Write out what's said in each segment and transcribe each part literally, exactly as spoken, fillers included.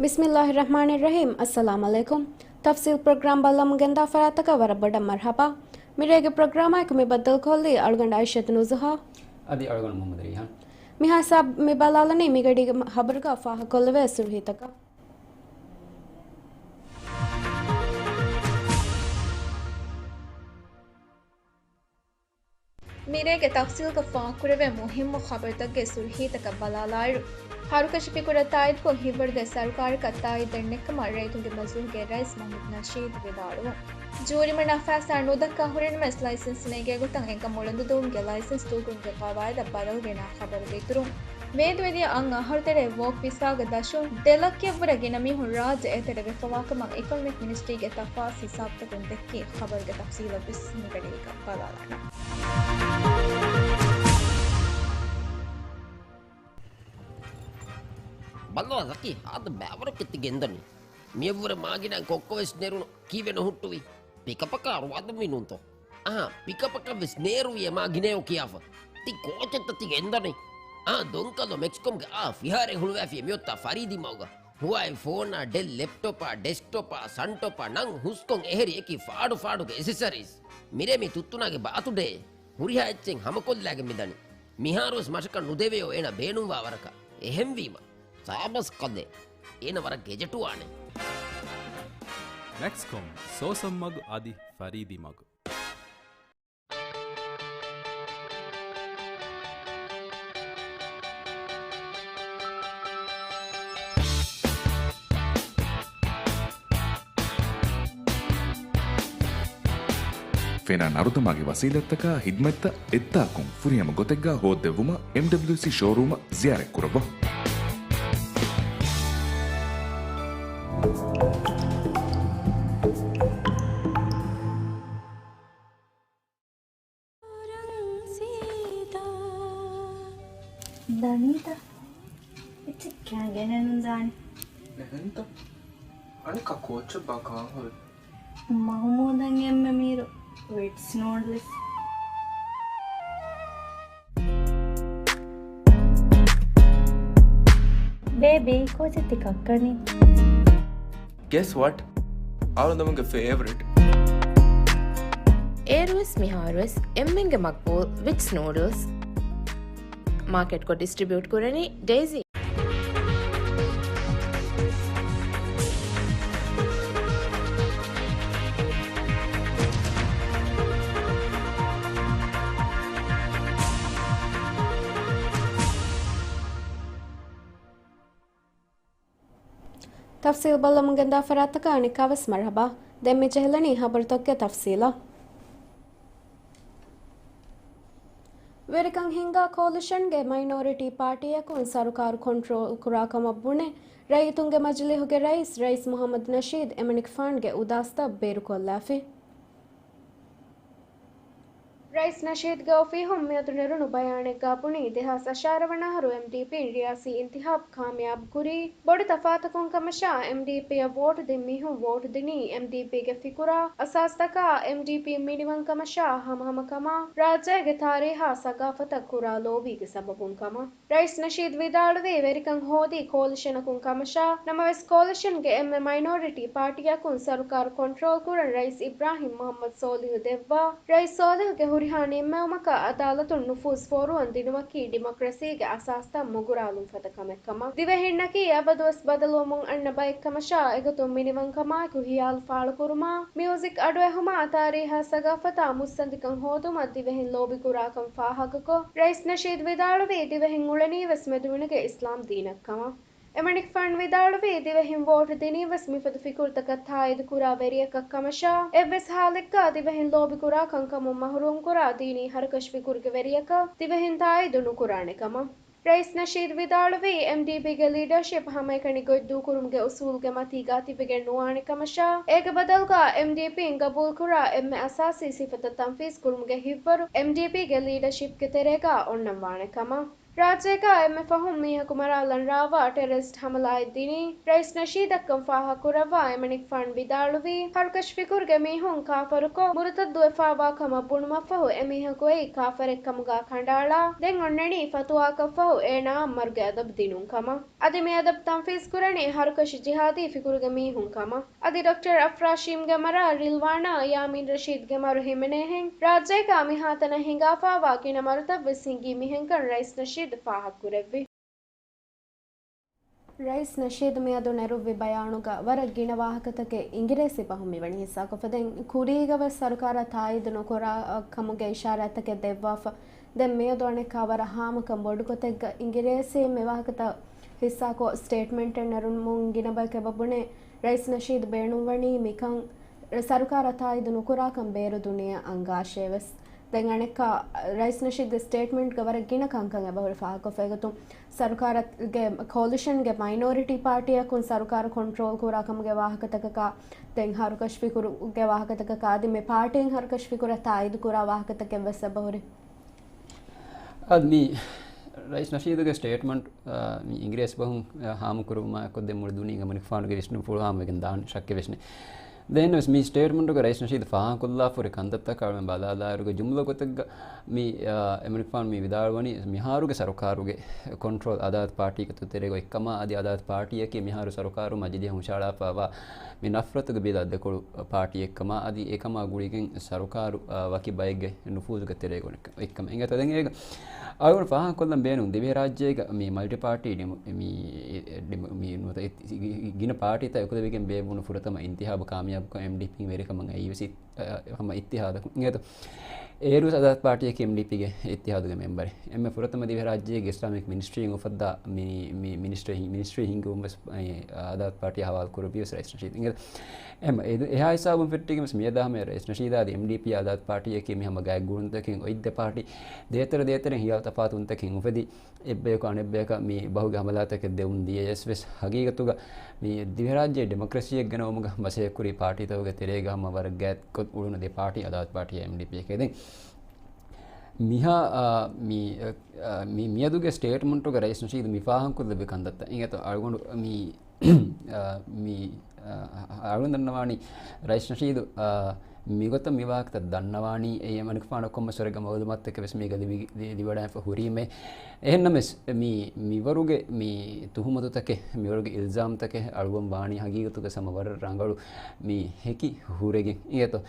ބިސްމިއްލާހި ރަޙްމާނި ރަޙީމް. އައްސަލާމު ޢަލައިކުމް. ތަފްސީލް ޕްރޮގްރާމް ބައްލަމުން ގެންދާ ފަރާތަކަށް ވަރަށް ބޮޑަށް މަރްޙަބާ. މިރޭގެ ޕްރޮގްރާމާއެކު މި ބައްދަލުކޮށްލީ އަޅުގަނޑު އައިޝަތު ނުޒުހާ. އަދި އަޅުގަނޑު މުޙައްމަދު ރައިޙާން. މިހާ ހިސާބު މި ބަލާލަނީ މިގަޑީގެ ހަބަރުގަ ފާހަގަކޮށްލެވޭ ސުރުހީތަކަށް. މިރޭގެ ތަފްސީލްގަ ފާހަގަކުރެވޭ މުހިއްމު ޚަބަރުތަކުގެ ސުރުހީތަކަށް ބަލާލާއިރު، ހަރުކަށި ފިކުރަށް ތާއީދުކޮށް ހިއްވަރުދޭ ސަރުކާރަކަށް ތާއީދެއް ނެތްކަމަށް ރައްޔިތުންގެ މަޖިލީހުގެ ރައީސް މުޙައްމަދު ނަޝީދު ވިދާޅުވުން. ޖޫރިމަނާ ފައިސާ ނުދައްކާ ހުރެންވެސް ލައިސަންސް ނެގޭ ގޮތަށް އެންކަމު އުޅަނދުދުވުމުގެ ލައިސަންސް ދޫކުރުމުގެ ޤަވާއިދަށް ބަދަލު ގެނާ ޚަބަރުގެ އިތުރުން، މޭދުވެދިޔަ އަށް އަހަރު ތެރޭ ވޯޓް ވިއްސާގެ ދަށުން ދެ ލައްކައަށްވުރެ ގިނަ މީހުން ރާއްޖެ އެތެރެ ވެފަވާކަމަށް އިކޮނޮމިކް މިނިސްޓްރީގެ ތަފާސް ހިސާބުތަކުން ދެއްކި ޚަބަރުގެ ތަފްސީލަށްވެސް މިގަޑީގަ ބަލާލާނަން. ބައްލަވާ ޒަކީ، ހާދަ ބައިވަރަކަށް ތި ގެންދަނީ. މިއަށްވުރެ މާގިނައިން ކޮއްކޮވެސް ނެރުނު ކީއްވެ ނުހުއްޓުވީ؟ ޕިކަޕަކާ ރުވާދުންވީ ނޫންތޯ؟ އަހާ، ޕިކަޕަކަށްވެސް ނޭރުވިއޭ މާ ގިނައޭ ކިޔާފަ. ތި ކޯޗެއްތަ ތި ގެންދަނީ؟ އާ، ދޮންކަލޯ މެކްސްކޮމްގެ އާ ފިހާރައެއް ހުޅުވާފިޔޭ މިއޮތްތާ ފަރީދީ މަގުގަ. ހުވާއި ފޯނާ، ޑެލް ލެޕްޓޮޕާ، ޑެސްކްޓޮޕާ، ސަންޓޮޕާ ނަން ހުސްކޮށް އެހެރި އެކި ފާޑު ފާޑުގެ އެސެސަރީސް. މިރޭ މި ތުއްތުނާގެ ބާތުޑޭ. ހުރިހާ އެއްޗެއް ހަމަކޮށްލާގެން މިދަނީ. މިހާރުވެސް މަށަކަށް ނުދެވެޔޯ އޭނަ ބޭނުންވާ ވަރަކަށް. އެހެންވީމަ، ސާބަސް ކަލޭ. އޭނަ ވަރަށް ގެޖެޓުވާނެ. މެކްސްކޮމް، ސޯސަން މަގު އަދި ފަރީދީ މަގު. ފެނާ ނަރުދަމާގެ ވަސީލަތްތަކާ ހިދްމަތްތައް އެއްދާކުން ފުރިހަމަ ގޮތެއްގަ ހޯއްދެއްވުމަށް އެމްޑަބްލިއުސީ ޝޯރޫމަށް ޒިޔާރަތްކުރައްވާ. ދަނީތަ؟ އެއްޗެއް ކާ ގެނެއްނު ދާނެ. ނެހެންތަ؟ އަނެއްކާ ކޯޗެއް ބާ ކާން ހުރި؟ މަހުމޫދަށް އެންމެ މީރު ވިޓްސް ނޫޑްލްސް. ބޭބީ، ކޯޗެއް ތި ކައްކަނީ؟ Guess what? އަޅުގަނޑުގެ ފޭވަރިޓް. އޭރުވެސް މިހާރުވެސް އެންމެންގެ މަގްބޫލް ވިޓްސް ނޫޑްލްސް. މާކެޓްކޮށް ޑިސްޓްރިބިއުޓް ކުރަނީ ޑޭޒީ. ތަފްސީލް ބައްލަމުން ގެންދާ ފަރާތްތަކަށް އަނެއްކާވެސް މަރްޙަބާ. ދެން މި ޖެހިލަނީ ހަބަރުތަކުގެ ތަފްސީލަށް. ވެރިކަން ހިންގާ ކޯލިޝަންގެ މައިނޯރިޓީ ޕާޓީއަކުން ސަރުކާރު ކޮންޓްރޯލް ކުރާ ކަމަށް ބުނެ، ރައްޔިތުންގެ މަޖިލީހުގެ ރައީސް، ރައީސް މުޙައްމަދު ނަޝީދު އެމަނިކުފާނުގެ އުދާސްތައް ބޭރުކޮށްލާފި. ރައީސް ނަޝީދުގެ އޮފީހުން މިއަދު ނެރުނު ބަޔާނެއްގަ ބުނީ، ދެހާސް އަށާރަ ވަނަ އަހަރު އެމްޑީޕީން ރިޔާސީ އިންތިހާބު ކާމިޔާބު ކުރީ، ބޮޑު ތަފާތަކުން ކަމަށާ، އެމްޑީޕީއަށް ވޯޓު ދިން މީހުން ވޯޓު ދިނީ، އެމްޑީޕީގެ ފިކުރާ އަސާސްތަކާ، އެމްޑީޕީ މިނިވަން ކަމަށާ، ހަމަހަމަ ކަމާ، ރާއްޖޭގެ ތާރީހާ ސަގާފަތަށް ކުރާ ލޯބީގެ ސަބަބުން ކަމަށް. ރައީސް ނަޝީދު ވިދާޅުވީ، ވެރިކަން ހޯދީ ކޯލިޝަނަކުން ކަމަށާ، ނަމަވެސް ކޯލިޝަންގެ އެންމެ މައިނޯރިޓީ ޕާޓީއަކުން ސަރުކާރު ކޮންޓްރޯލް ކުރަން ރައީސް އިބްރާހިމް މުޙައްމަދު ސޯލިހު ދެއްވާ، ރައީސް ސޯލިހުގެ ހުރިހާ ނިންމެވުމަކަށް އަދާލަތުން ނުފޫޒް ފޯރުވަން ދިނުމަކީ ޑިމޮކްރަސީގެ އަސާސްތައް މުގުރާލުން ފަދަ ކަމެއް ކަމަށް. ދިވެހިންނަކީ އަބަދުވެސް ބަދަލުވަމުން އަންނަ ބައެއް ކަމަށާ، އެގޮތުން މިނިވަންކަމާއެކު ހިޔާލު ފާޅުކުރުމާ، މިއުޒިކް އަޑުއެހުމާ، ތާރީހާ ސަގާފަތާ މުއްސަނދިކަން ހޯދުމަށް ދިވެހިން ލޯބިކުރާކަން ފާހަގަކޮށް، ރައީސް ނަޝީދު ވިދާޅުވީ، ދިވެހިން އުޅެނީވެސް މެދުވިނުގެ އިސްލާމް ދީނަށް ކަމަށް. އެމަނިކުފާނު ވިދާޅުވީ، ދިވެހިން ވޯޓު ދިނީވެސް މިފަދަ ފިކުރުތަކަށް ތާއީދު ކުރާ ވެރިޔަކަށް ކަމަށާ، އެއްވެސް ހާލެއްގަ ދިވެހިން ލޯބިކުރާ ކަންކަމުން މަހުރޫމްކުރާ ދީނީ ހަރަކަށި ފިކުރުގެ ވެރިޔަކަށް ދިވެހިން ތާއީދު ނުކުރާނެ ކަމަށް. ރައީސް ނަޝީދު ވިދާޅުވީ، އެމްޑީޕީގެ ލީޑަރޝިޕް ހަމައެކަނި ގޮތް ދޫކުރުމުގެ އުސޫލުގެ މަތީގަ ތިބެގެން ނުވާނެ ކަމަށާ، އޭގެ ބަދަލުގަ އެމްޑީޕީން ގަބޫލުކުރާ އެންމެ އަސާސީ ސިފަތައް ތަންފީޒް ކުރުމުގެ ހިތްވަރު އެމްޑީޕީގެ ލީޑަޝިޕްގެ ތެރޭގަ އޮންނަންވާނެ ކަމަށް. ރާއްޖޭގަ އެންމެ ފަހުން މީހަކު މަރާލަން ރާވާ ޓެރަރިސްޓް ހަމަލާއެއް ދިނީ ރައީސް ނަޝީދަށްކަން ފާހަގަކުރައްވާ އެމަނިކުފާނު ވިދާޅުވީ، ހަރުކަށި ފިކުރުގެ މީހުން ކާފަރުކޮށް، މުރުތައްދުވެފާވާ ކަމަށް ބުނުމަށްފަހު އެމީހަކު އެއީ ކާފަރެއްކަމުގަ ކަނޑައަޅާ، ދެން އޮންނަނީ ފަތުވާކަށްފަހު އޭނާއަށް މަރުގެ އަދަބު ދިނުން ކަމަށް. އަދި މި އަދަބު ތަންފީޒުކުރަނީ ހަރުކަށި ޖިހާދީ ފިކުރުގެ މީހުން ކަމަށް. އަދި ޑޮކްޓަރ އަފްރާޝީމްގެ މަރާ ރިލްވާނާ ޔާމީން ރަޝީދްގެ މަރު ހިމެނޭހެން، ރާއްޖޭގަ މިހާތަނަށް ހިނގާފާވާ ގިނަ މަރުތައްވެސް ހިނގީ މިހެންކަން ރައީސް ނަޝީދު ފާހަގަކުރެއްވި. ރައީސް ނަޝީދު މިއަދު ނެރުއްވި ބަޔާނުގަ ވަރަށް ގިނަ ވާހަކަތަކެއް އިނގިރޭސި ބަހުން މިވަނީ ހިއްސާކޮށްފަ. ދެން ކުރީގަވެސް ސަރުކާރަށް ތާއީދު ނުކުރާ ކަމުގެ އިޝާރާތްތަކެއް ދެއްވާފަ. ދެން މިއަދު އަނެއްކާ ވަރަށް ހާމަކަން ބޮޑުގޮތެއްގަ އިނގިރޭސީން މި ވާހަކަތައް ހިއްސާކޮށް ސްޓޭޓްމަންޓެއް ނެރުމުން ގިނަ ބަޔަކަށް އެބަ ބުނޭ، ރައީސް ނަޝީދު ބޭނުންވަނީ މިކަން ސަރުކާރަށް ތާއީދު ނުކުރާކަން ބޭރު ދުނިޔެއަށް އަންގާށޭވެސް. ދެން އަނެއްކާ ރައީސް ނަޝީދުގެ ސްޓޭޓްމަންޓްގަ ވަރަށް ގިނަ ކަންކަން އެބަހުރި ފާހަގަކޮށްފަ އެގޮތުން ސަރުކާރުގެ ކޯލިޝަންގެ މައިނޯރިޓީ ޕާޓީއަކުން ސަރުކާރު ކޮންޓްރޯލް ކުރާ ކަމުގެ ވާހަކަތަކަކާ، ދެން ހަރުކަށި ފިކުރުގެ ވާހަކަތަކަކާ އަދި މި ޕާޓީން ހަރުކަށި ފިކުރަށް ތާއީދު ކުރާ ވާހަކަތަކެއް ވެސް އެބަހުރި. އަދި މި ރައީސް ނަޝީދުގެ ސްޓޭޓްމަންޓް، އާ، މި އިނގިރޭސި ބަހުން، އާ، ހާމަކުރުމާ އެއްކޮށް ދެން މުޅި ދުނިޔެގެ އެމަނިކުފާނުގެ ވިސްނުންފުޅު ހާމަވެގެން ދާނެ ޝައްކެއް ވެސް ނެތް. ދެން ވެސް މި ސްޓޭޓްމަންޓުގަ ރައީސް ނަޝީދު ފާހަގަކޮށްލާފަ ހުރި ކަންތައްތަކާ އަޅުގަނޑު ބަލާލާއިރުގަ ޖުމްލަ ގޮތެއްގަ މި، އާ، އެމަނިކުފާނު މި ވިދާޅުވަނީ މިހާރުގެ ސަރުކާރުގެ ކޮންޓްރޯލް އަދާލަތު ޕާޓީގެ ތެރޭގަ އޮތްކަމާ އަދި އަދާލަތު ޕާޓީއަކީ މިހާރު ސަރުކާރު މަޖިލީހަށް ހުށަހަޅާފައިވާ މި ނަފްރަތުގެ ބިލަށް ދެކޮޅު ޕާޓީއެއްކަމާ އަދި އެކަމާ ގުޅިގެން ސަރުކާރު، އާ، ވަކި ބައެއްގެ ނުފޫޒުގެ ތެރޭގަ އޮތްކަމަށް. އެނގޭތޯ ދެން އޭގަ އަޅުގަނޑު ފާހަގަކޮށްލަން ބޭނުން ދިވެހިރާއްޖޭގަ މި މަލްޓި ޕާޓީ ޑިމޮ-، މި، ޑިމޮ-، މި ނުވަތަ އެ-، ގިނަ ޕާޓީތައް އެކުލެވިގެން ބޭއްވުނު ފުރަތަމަ އިންތިހާބު ކާމިޔާބުކޮށް އެމްޑީޕީން ވެރިކަމަށް އައީވެސް އި-، އަ، ހަމަ އިއްތިހާދަކުން. އެނގޭތޯ އޭރުވެސް އަދާލަތު ޕާޓީއަކީ އެމްޑީޕީގެ އިއްތިހާދުގެ މެމްބަރެއް. އެންމެ ފުރަތަމަ ދިވެހިރާއްޖޭގެ އިސްލާމިކް މިނިސްޓްރީއިން އުފައްދާ މި، މި މިނިސްޓްރީ، މިނިސްޓްރީ ހިންގުމުން ވެސް އަދާލަތު ޕާޓީއާ ހަވާލު ކުރެއްވީ ވެސް ރައީސް ނަޝީދު. އެނގޭތޯ އެހާ ހިސާބުން ފެއްޓިގެން ވެސް މިއަދާ ހަމަ ރައީސް ނަޝީދާ އަދި އެމްޑީޕީ އަދާލަތު ޕާޓީއަކީ މި ހަމަ ގާތްގުޅުންތަކެއް އޮތް ދެ ޕާޓީ ދޭތެރެ ދޭތެރެ ހިޔާލު ތަފާތުންތަކެއް އުފެދި، އެއްބަޔަކު އަނެއްބަޔަކަށް މި ބަހުގެ ހަމަލާތަކެއް ދެވުން ދިޔަޔަސް ވެސް ހަގީގަތުގަ މި ދިވެހިރާއްޖެ ޑިމޮކްރަސީއެއް ގެނައުމުގަ މަސައްކަތްކުރި ޕާޓީތަކުގެ ތެރޭގަ ހަމަ ވަރަށް ގާތްކޮށް އުޅުނު ދެ ޕާޓީ އަދާލަތު ޕާޓީއާ އެމްޑީޕީއަކީ. ދެން މިހާ، އާ، މި، އާ، މި، މިއަދުގެ ސްޓޭޓްމަންޓުގަ ރައީސް ނަޝީދު މި ފާހަގަކޮށްލެއްވި ކަންތައްތައް އިނގޭތޯ އަޅުގަނޑު މި އާ، މި، އާ، އަޅުގަނޑު ދަންނަވާނީ ރައީސް ނަޝީދު، އާ، މިގޮތަށް މި ވާހަކަތައް ދަންނަވާނީ އެ އެމަނިކުފާނު ކޮންމެސް ވަރެއްގެ މައުލޫމާތުތަކެއް ވެސް މީގަ ލިބި-، ލި-، ލިބިވަޑައިފަ ހުރީމޭ. އެހެންނަމަވެސް މި، މިވަރުގެ މި ތުހުމަތުތަކެއް، މިވަރުގެ އިލްޒާމްތަކެއް އަޅުގަނޑު ވާނީ ހަގީގަތުގަ ހަމަ ވަރަށް ރަނގަޅު މި ހެކި ހުރެގެން އިނގޭތޯ.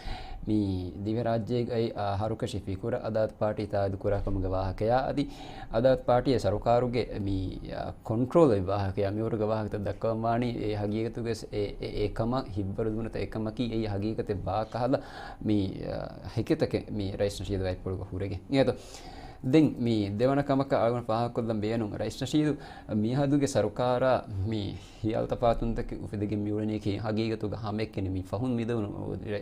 މި ދިވެހިރާއްޖޭގައި، އާ، ހަރުކަށި ފިކުރަށް އަދާލަތު ޕާޓީ ތާއީދު ކުރާ ކަމުގެ ވާހަކަޔާ އަދި އަދާލަތު ޕާޓީއާ ސަރުކާރުގެ މި، އާ، ކޮންޓްރޯލް އޮތް ވާހަކަޔާ މިވަރުގެ ވާހަކަތައް ދައްކަވަން ވާނީ އެ ހަގީގަތުގަ ވެސް އެ، އެ، އެ ކަމަށް ހިތްވަރު ނުވަތަ އެ ކަމަކީ އެއީ ހަގީގަތެއް ވާ ކަހަލަ މި، އާ، ހެކިތަކެއް މި ރައީސް ނަޝީދު ވައްޕުޅުގަ ހުރެގެން އިނގޭތޯ. ދެން މި ދެވަނަ ކަމަކަށް އަޅުގަނޑު ފާހަގަކޮށްލަން ބޭނުން ރައީސް ނަޝީދު މިއަދުގެ ސަރުކާރާ މި ހިޔާލުތަފާތުންތަކެއް އުފެދިގެން މިއުޅެނީކީ ހަގީގަތުގަ ހަމައެކަނި މި ފަހުން މިދެވުނު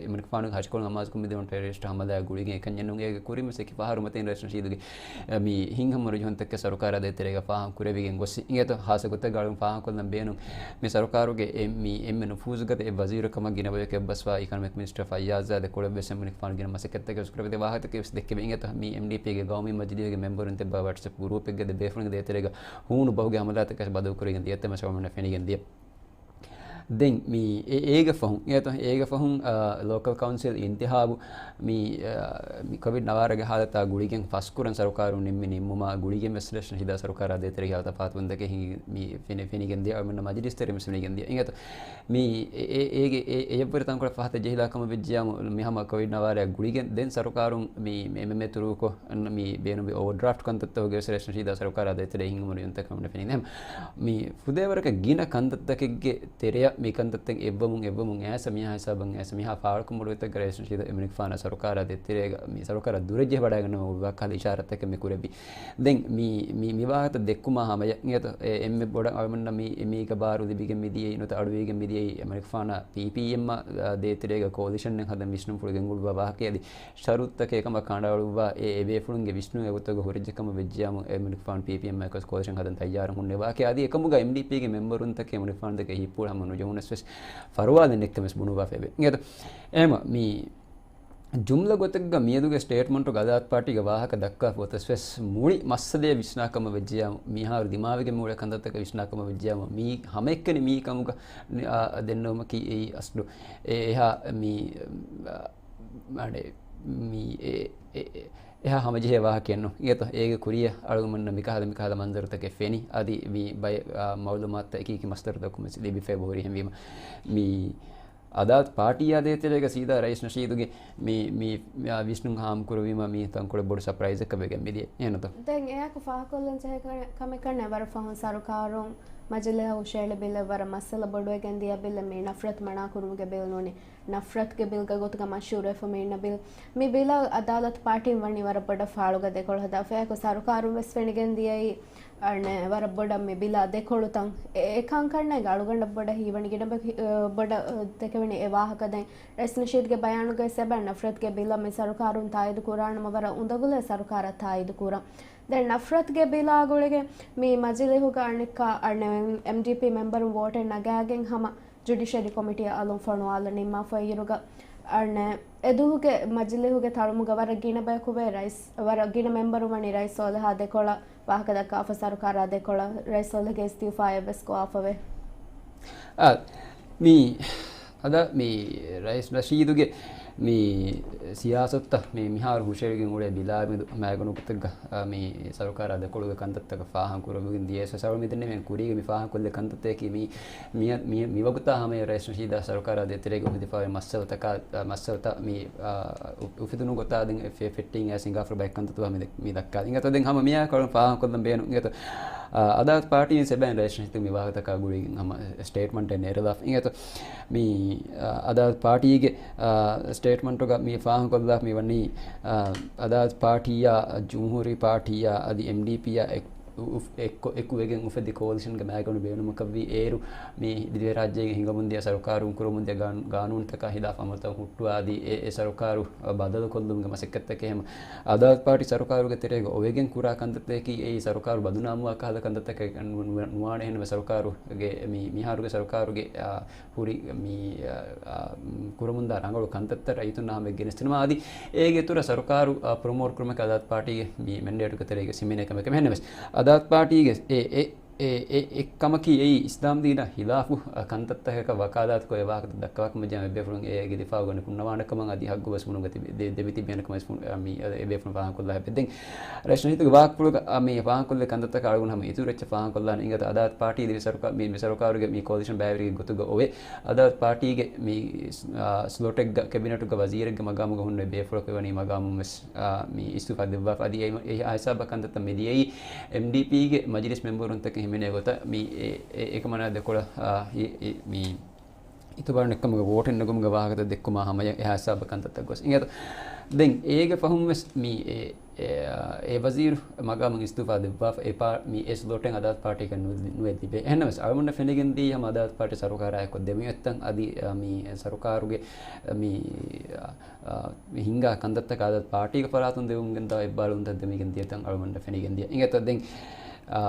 އެމަނިކުފާނުގެ ހަށިކޮޅު ހަމަހައްސަކޮށް މިދެވުނު ޓެރަރިސްޓް ހަމަލާއާ ގުޅިގެން އެކަންޏެއް ނޫން. އޭގެ ކުރިން ވެސް އެކި ފަހަރު މަތިން ރައީސް ނަޝީދުގެ މި ހިތްހަމަ ރުޖުހަންތަކެއް ސަރުކާރާ ދޭތެރޭގަ ފާހަގަ ކުރެވިގެން ގޮސް އިނގޭތޯ. ހާއްސަ ގޮތެއްގަ އަޅުގަނޑު ފާހަގަކޮށްލަން ބޭނުން މި ސަރުކާރުގެ އެ، މި އެންމެ ނުފޫޒުގަދަ އެއް ވަޒީރު ކަމަށް ގިނަ ބަޔަކު އެއްބަސްވާ އިކޮނޮމިކް މިނިސްޓަރ ފައްޔާޒާ ދެކޮޅެއް ވެސް އެމަނިކުފާނު ގިނަ މަސައްކަތްތަކެއް ވެސް ކުރެވި ދެ ވާހަކަތަކެއް ވެސް ދެއްކެވި އިނގޭތޯ. މި އެމްޑީޕީގެ ގައުމީ މަޖިލީހުގެ މެމްބަރުން ތިއްބާ ވަޓްސްއެޕް ގްރޫޕެއްގަ ދެ ބޭފުޅުންގެ ދޭތެރޭގަ ހޫނު ބަހުގެ ހަމަލާތަކަށް ބަދަލުކުރެވިގެން ދިޔަ ތަމަ ޝަވަމެން ފެނިގެން ދިޔަ. ދެން މި އެ-، އޭގެ ފަހުން، އޭތޯ، އޭގެ ފަހުން، އާ، ލޯކަލް ކައުންސިލް އިންތިހާބު މި، އާ، މި ކޮވިޑް ނަވާރަގެ ހާލަތާ ގުޅިގެން ފަސްކުރަން ސަރުކާރުން ނިންމި ނިންމުމާ ގުޅިގެން ވެސް ރައީސް ނަޝީދާ ސަރުކާރާ ދޭތެރޭގެ ހިޔާލު ތަފާތުވުންތަކެއް ހިނގި މި ފެނި-، ފެނިގެން ދިޔަ އަޅުމެންނަށް މަޖިލިސް ތެރެއިން ވެސް ފެނިގެން ދިޔަ. އިނގޭތޯ، މި އެ-، އެ-، އޭގެ އެ-، އެ-، އެއަށްވުރެ ތަންކޮޅެއް ފަހަތަށް ޖެހިލާ ކަމަށް ވެއްޖިއްޔާމު މި ހަމަ ކޮވިޑް ނަވާރައާ ގުޅިގެން ދެން ސަރުކާރުން މި އެމްއެމްއޭ ތުރޫކޮށް މި ބޭނުންވި އޯވަރޑްރާފްޓް ކަންތައްތަކުގެ ވެސް ރައީސް ނަޝީދާ ސަރުކާރާ ދޭތެރޭ ހިނގުމަށް އޮތް އޮންތަކެއް އަޅުގަނޑަށް ފެނިގެން ދިޔަ. މި ފުދޭވަރަކަށް ގިނަ ކަންތައްތަކެއްގެ ތެރެއަށް މި ކަންތައްތައް އެއްވަމުން އެއްވަމުން އައިސް މިހާ ހިސާބަށް އައިސް މިހާ ފާޅުކަމުގަ އޮތްތަކެއް ރައީސް ނަޝީދު އެމަނިކުފާނާ ސަރުކާރާ ދޭތެރޭގަ މި ސަރުކާރާ ދުރަށް ޖެހިވަޑައިގަންނަވަން އޮތް ކަހަލަ އިޝާރާތްތަކެއް މި ކުރެއްވި. ދެން މި، މި، މި ވާހަކަ ދެއްކުމާ ހަމަޔަށް އިނގޭތޯ، އެ އެންމެ ބޮޑަށް އަޅުމެންނަށް މި، މީގަ ބާރު ލިބިގެން މިދިޔައީ ނުވަތަ އަޑުއިވިގެން މިދިޔައީ އެމަނިކުފާނާ ޕީޕީއެމްއާ ދޭތެރޭގަ ކޯލިޝަނެއް ހަދަން ވިސްނުންފުޅު ގެންގުޅުއްވާ ވާހަކަ އަދި ޝަރުތުތަކެއް އެކަމަށް ކަނޑައަޅުއްވާ އެ، އެ ބޭފުޅުންގެ ވިސްނުން އެގޮތަކަށް ހުރެއްޖެ ކަމަށް ވެއްޖިއްޔާމު އެމަނިކުފާނު ޕީޕީއެމްއާ އެކަސް ކޯލިޝަން ހަދަން ތައްޔާރުން ހުންނެވި ވާހަކަ އަދި އެކަމުގަ އެމްޑީޕީގެ މެމްބަރުންތަކެއް އެމަނިކުފާނުގެ ހިތްޕުޅު ހަމަ ނުޖެހުނަސް ވެސް ފަރުވާލެއް ނެތްކަން ވެސް ބުނުއްވާފައެވެ. އިނގޭތޯ، އެހެމަ މި ޖުމްލަ ގޮތެއްގަ މިއަދުގެ ސްޓޭޓްމަންޓުގަ އަދާލަތު ޕާޓީގެ ވާހަކަ ދައްކާފަ އޮތަސް ވެސް މުޅި މައްސަލައެއް ވިސްނާކަމަށް ވެއްޖެޔާމު، މިހާރު ދިމާވެގެން މިއުޅޭ ކަންތައްތަކަށް ވިސްނާކަމަށް ވެއްޖެޔާމު، މީ ހަމައެކަނި މީ ކަމުގަ ނި-، އާ، ދެންނެވުމަކީ އެއީ އަސްލު އެ އެހާ މީ، އާ، އަނެއް މީ އެ، އެ، އެ، އެހާ ހަމަޖެހޭ ވާހަކައެއް ނޫން. އިނގޭތޯ، އޭގެ ކުރިއަށް އަޅުގަނޑުމެންނަށް މިކަހަލަ، މިކަހަލަ މަންޒަރުތަކެއް ފެނި. އަދި މި ބައެއް، އާ، މައުލޫމާތުތައް އެކި އެކި މަސްދަރުތަކުން ވެސް ލިބިފައި އެބަހުރި. އެހެންވީމަ، މި އަދާލަތު ޕާޓީއާ ދޭތެރޭގަ ސީދާ ރައީސް ނަޝީދުގެ މި، މި، މި، އާ، ވިސްނުން ހާމަކުރުވީމަ، މީ ތަންކޮޅެއް ބޮޑު ސަޕްރައިޒަކަށް ވެގެން މިދިޔަ. އެހެންތޯ؟ ދެން އެއާއެކު ފާހަގަކޮށްލަން ޖެހޭ ކަ-، ކަމެއް ކަންނޭނގެ، ވަރަށް ފަހުން ސަރުކާރުން މަޖިލީހަށް ހުށައެޅި ބިލެއް ވަރަށް މައްސަލަ ބޮޑުވެގެން ދިޔަ ބިލެއް، މި ނަފްރަތު މަނާކުރުމުގެ ބިލް ނޫނީ. ނަފްރަތުގެ ބިލްގެ ގޮތުގަ މަޝްހޫރުވެފަ މި އިންނަ ބިލް. މި ބިލަށް އަދާލަތު ޕާޓީން ވަނީ ވަރަށް ބޮޑަށް ފާޅުގަ ދެކޮޅު ހަދާފަ. އެއާއެކު ސަރުކާރުން ވެސް ފެނިގެން ދިޔައީ، އަނެއް ވަރަށް ބޮޑަށް މި ބިލާ ދެކޮޅުތައް. އެ، އެކަން ކަންނޭނގެ އަޅުގަނޑަށް ބޮޑަށް ހީވަނީ ގިނަ ބަ-، އަ، ބޮޑަށް، އަ، ދެކެވެނީ އެ ވާހަކަ. ދެން ރައީސް ނަޝީދުގެ ބަޔާނުގައި ސެބަ ނަފްރަތުގެ ބިލަށް މި ސަރުކާރުން ތާއީދު ކުރާނަމަ ވަރަށް އުނދަގުލޭ ސަރުކާރަށް ތާއީދު ކުރަން. ދެން ނަފްރަތުގެ ބިލާ ގުޅިގެން މި މަޖިލީހުގަ އަނެއްކާ، އަނެއް އެމްޑީޕީ މެމްބަރުން ވޯޓެއް ނަގާގެން ހަމަ ޖުޑިޝަރީ ކޮމިޓީއަށް އަލުން ފޮނުވާލަން ނިންމާފައިއިރުގަ، އަނެއް އެދުވަހުގެ މަޖިލީހުގެ ތަޅުމުގަ ވަރަށް ގިނަ ބަޔަކު ވެ ރައީސް، ވަރަށް ގިނަ މެމްބަރުން ވަނީ ރައީސް ސޯލިހާ ދެކޮޅަށް ވާހަކަ ދައްކާފަ، ސަރުކާރާ ދެކޮޅަށް ރައީސް ސޯލިހްގެ އިސްތިއުފާއެއް ވެސް ގޮވާފަވޭ. އާ، މި އަދާ މި ރައީސް ނަޝީދުގެ މި ސިޔާސަތުތައް މި މިހާރު ހުށައެޅިގެން އުޅޭ ބިލާމެދު މައިގަނޑު ގޮތެއްގަ، އާ، މި ސަރުކާރާ ދެކޮޅުގެ ކަންތައްތަކަށް ފާހަގަކުރެވިގެން ދިޔަ ސަ-، ސަރު މިދެންނެވި ކުރީގެ މި ފާހަގަކޮށްލި ކަންތައްތަކަކީ މި، މި، މި، މިވަގުތާ ހަމަޔަށް ރައީސް ނަޝީދާ ސަރުކާރާ ދޭތެރޭގަ އުފެދިފައި މައްސަލަތަކާ، މައްސަލަތައް މި، އާ، އު-، އުފެދުނު ގޮތާ ދެން ފެ-، ފެއްޓިން އައިސް ހިނގާފަ ބައެއް ކަންތައްތައް މި ދެ-، މި ދައްކާ. އިނގޭތޯ ދެން ހަމަ މިއާ ކޮޅުން ފާހަގަކޮށްލަން ބޭނުން. އިނގޭތޯ، އާ، އަދާލަތު ޕާޓީން ސެބައިން ރައީސް ނަޝީދު މި ވާހަކަތަކާ ގުޅިގެން ހަމަ ސްޓޭޓްމަންޓެއް ނެރެލާފަ. އިނގޭތޯ، މި، އާ، އަދާލަތު ޕާޓީގެ، އާ، ސްޓޭޓްމަންޓުގަ މި ފާހަގަކޮށްލާފަ މި ވަނީ، އާ، އަދާލަތު ޕާޓީއާ، ޖުމްހޫރީ ޕާޓީއާ އަދި އެމްޑީޕީއާ އެކު-، އު-، އު-، އެއްކޮ-، އެކުވެގެން އުފެދި ކޯލިޝަންގެ މައިގަނޑު ބޭނުމަކަށްވީ. އޭރު މި ދިވެހިރާއްޖޭގެ ހިނގަމުންދިޔަ ސަރުކާރުން ކުރަމުންދިޔަ ގާން-، ގާނޫނުތަކާ ހިލާފަށް އަމަލުތައް ހުއްޓުވާ އަދި އެ، އެ ސަރުކާރު ބަދަލުކޮށްލުމުގެ މަސައްކަތްތަކެއް ހަމަ އަދާލަތު ޕާޓީ ސަރުކާރުގެ ތެރޭގަ އޮވެގެން ކުރާ ކަންތައްތަކަކީ އެއީ ސަރުކާރު ބަދުނާމުވާ ކަހަލަ ކަންތައްތަކެއް ނު-، ނު-، ނުވާނެ. އެހެންވެ ސަރުކާރުގެ މި، މިހާރުގެ ސަރުކާރުގެ، އާ، ހުރި މި، އާ، އާ، ކުރަމުންދާ ރަނގަޅު ކަންތައްތައް ރައްޔިތުންނާ ހަމަޔަށް ގެނެސްދިނުމަށް އަދި އޭގެ އިތުރަށް ސަރުކާރު، އާ، ޕްރޮމޯޓް ކުރުމަކީ އަދާލަތު ޕާޓީގެ މި މެންޑޭޓުގެ ތެރޭގަ ހިމެނޭ ކަމެއް. އެހެންނަމަވެސް އަދާލަތު ޕާޓީގެ އެ، އެ، އެ، އެ، އެއްކަމަކީ އެއީ އިސްލާމްދީނާ ހިލާފު، އާ، ކަންތައްތަކަކަށް ވަކާލާތުކޮށް އެ ވާހަކަ ދައްކަވާކަމަށް ޖެހޭ އެބޭފުޅުން އޭގެ ދިފާއު ގަނެ ހުންނަވާނެ ކަމަށް އަދި ހައްގުވެސް ފުނުގަތި ދެ-، ދެމިތިބޭނެ ކަމަށް ވެސް ފުނު-، އާ، މި އަދި އެބޭފުޅުން ފާހަގަކޮށްލާ ހެއްޔެވެ؟ ދެން ރައީސް ނަޝީދުގެ ވާހަކަފުޅުގަ، އާ، މި ފާހަގަކޮށްލި ކަންތައްތަކަށް އަޅުގަނޑު ހަމަ އިތުރު އެއްޗެއް ފާހަގަކޮށްލާނަން. އިނގޭތޯ އަދާލަތު ޕާޓީ ދިވެހި ސަރުކާ-، މި، މި ސަރުކާރުގެ މި ކޯލިޝަން ބައިވެރިގެ ގޮތުގަ އޮވޭ. އަދާލަތު ޕާޓީގެ މި، އާ، ސްލޮޓެއްގަ ކެބިނެޓުގަ ވަޒީރެއްގެ މަގާމުގަ ހުންނަ ބޭފުޅަކު ވަނީ މަގާމުން ވެސް، އާ، މި އިސްތިއުފާ ދެއްވާފަ. އަދި އެ، އެ ހިސާބަށް ކަންތައްތައް މި ދިޔައީ އެމްޑީޕީގެ މަޖިލިސް މެމްބަރުންތަކެއް ހިމެނޭ ގޮތަށް މި އެ، އެ، އެކަމަނާ ދެކޮޅަށް، އާ، އެ، އެ، މި އިތުބާރު ނެތްކަމުގެ ވޯޓެއް ނެގުމުގެ ވާހަކަތައް ދެއްކުމާ ހަމަޔަށް އެހާ ހިސާބަށް ކަންތައްތައް ގޮސް އިނގޭތޯ. ދެން އޭގެ ފަހުން ވެސް މި އެ، އެ، އެ ވަޒީރު މަގާމުން އިސްތިއުފާ ދެއްވާފަ އެ ޕާ-، މި އެ ސްލޮޓެއް އަދާލަތު ޕާޓީއަކަށް ނު-، ނުވެ ލިބޭ. އެހެންނަމަވެސް އަޅުގަނޑަށް ފެނިގެން ދިޔަ ހަމަ އަދާލަތު ޕާޓީ ސަރުކާރާއެކު ދެމިއޮތްތަން އަދި، އަ، މި ސަރުކާރުގެ މި، އަ، އަ، މި ހިނގާ ކަންތައްތަކަށް އަދާލަތު ޕާޓީގެ ފަރާތުން ދެވުމުގެންދާ އެއްބާރުލުންތައް ދެމިގެން ދިޔަތަން އަޅުގަނޑަށް ފެނިގެން ދިޔަ. އިނގޭތޯ ދެން، އާ،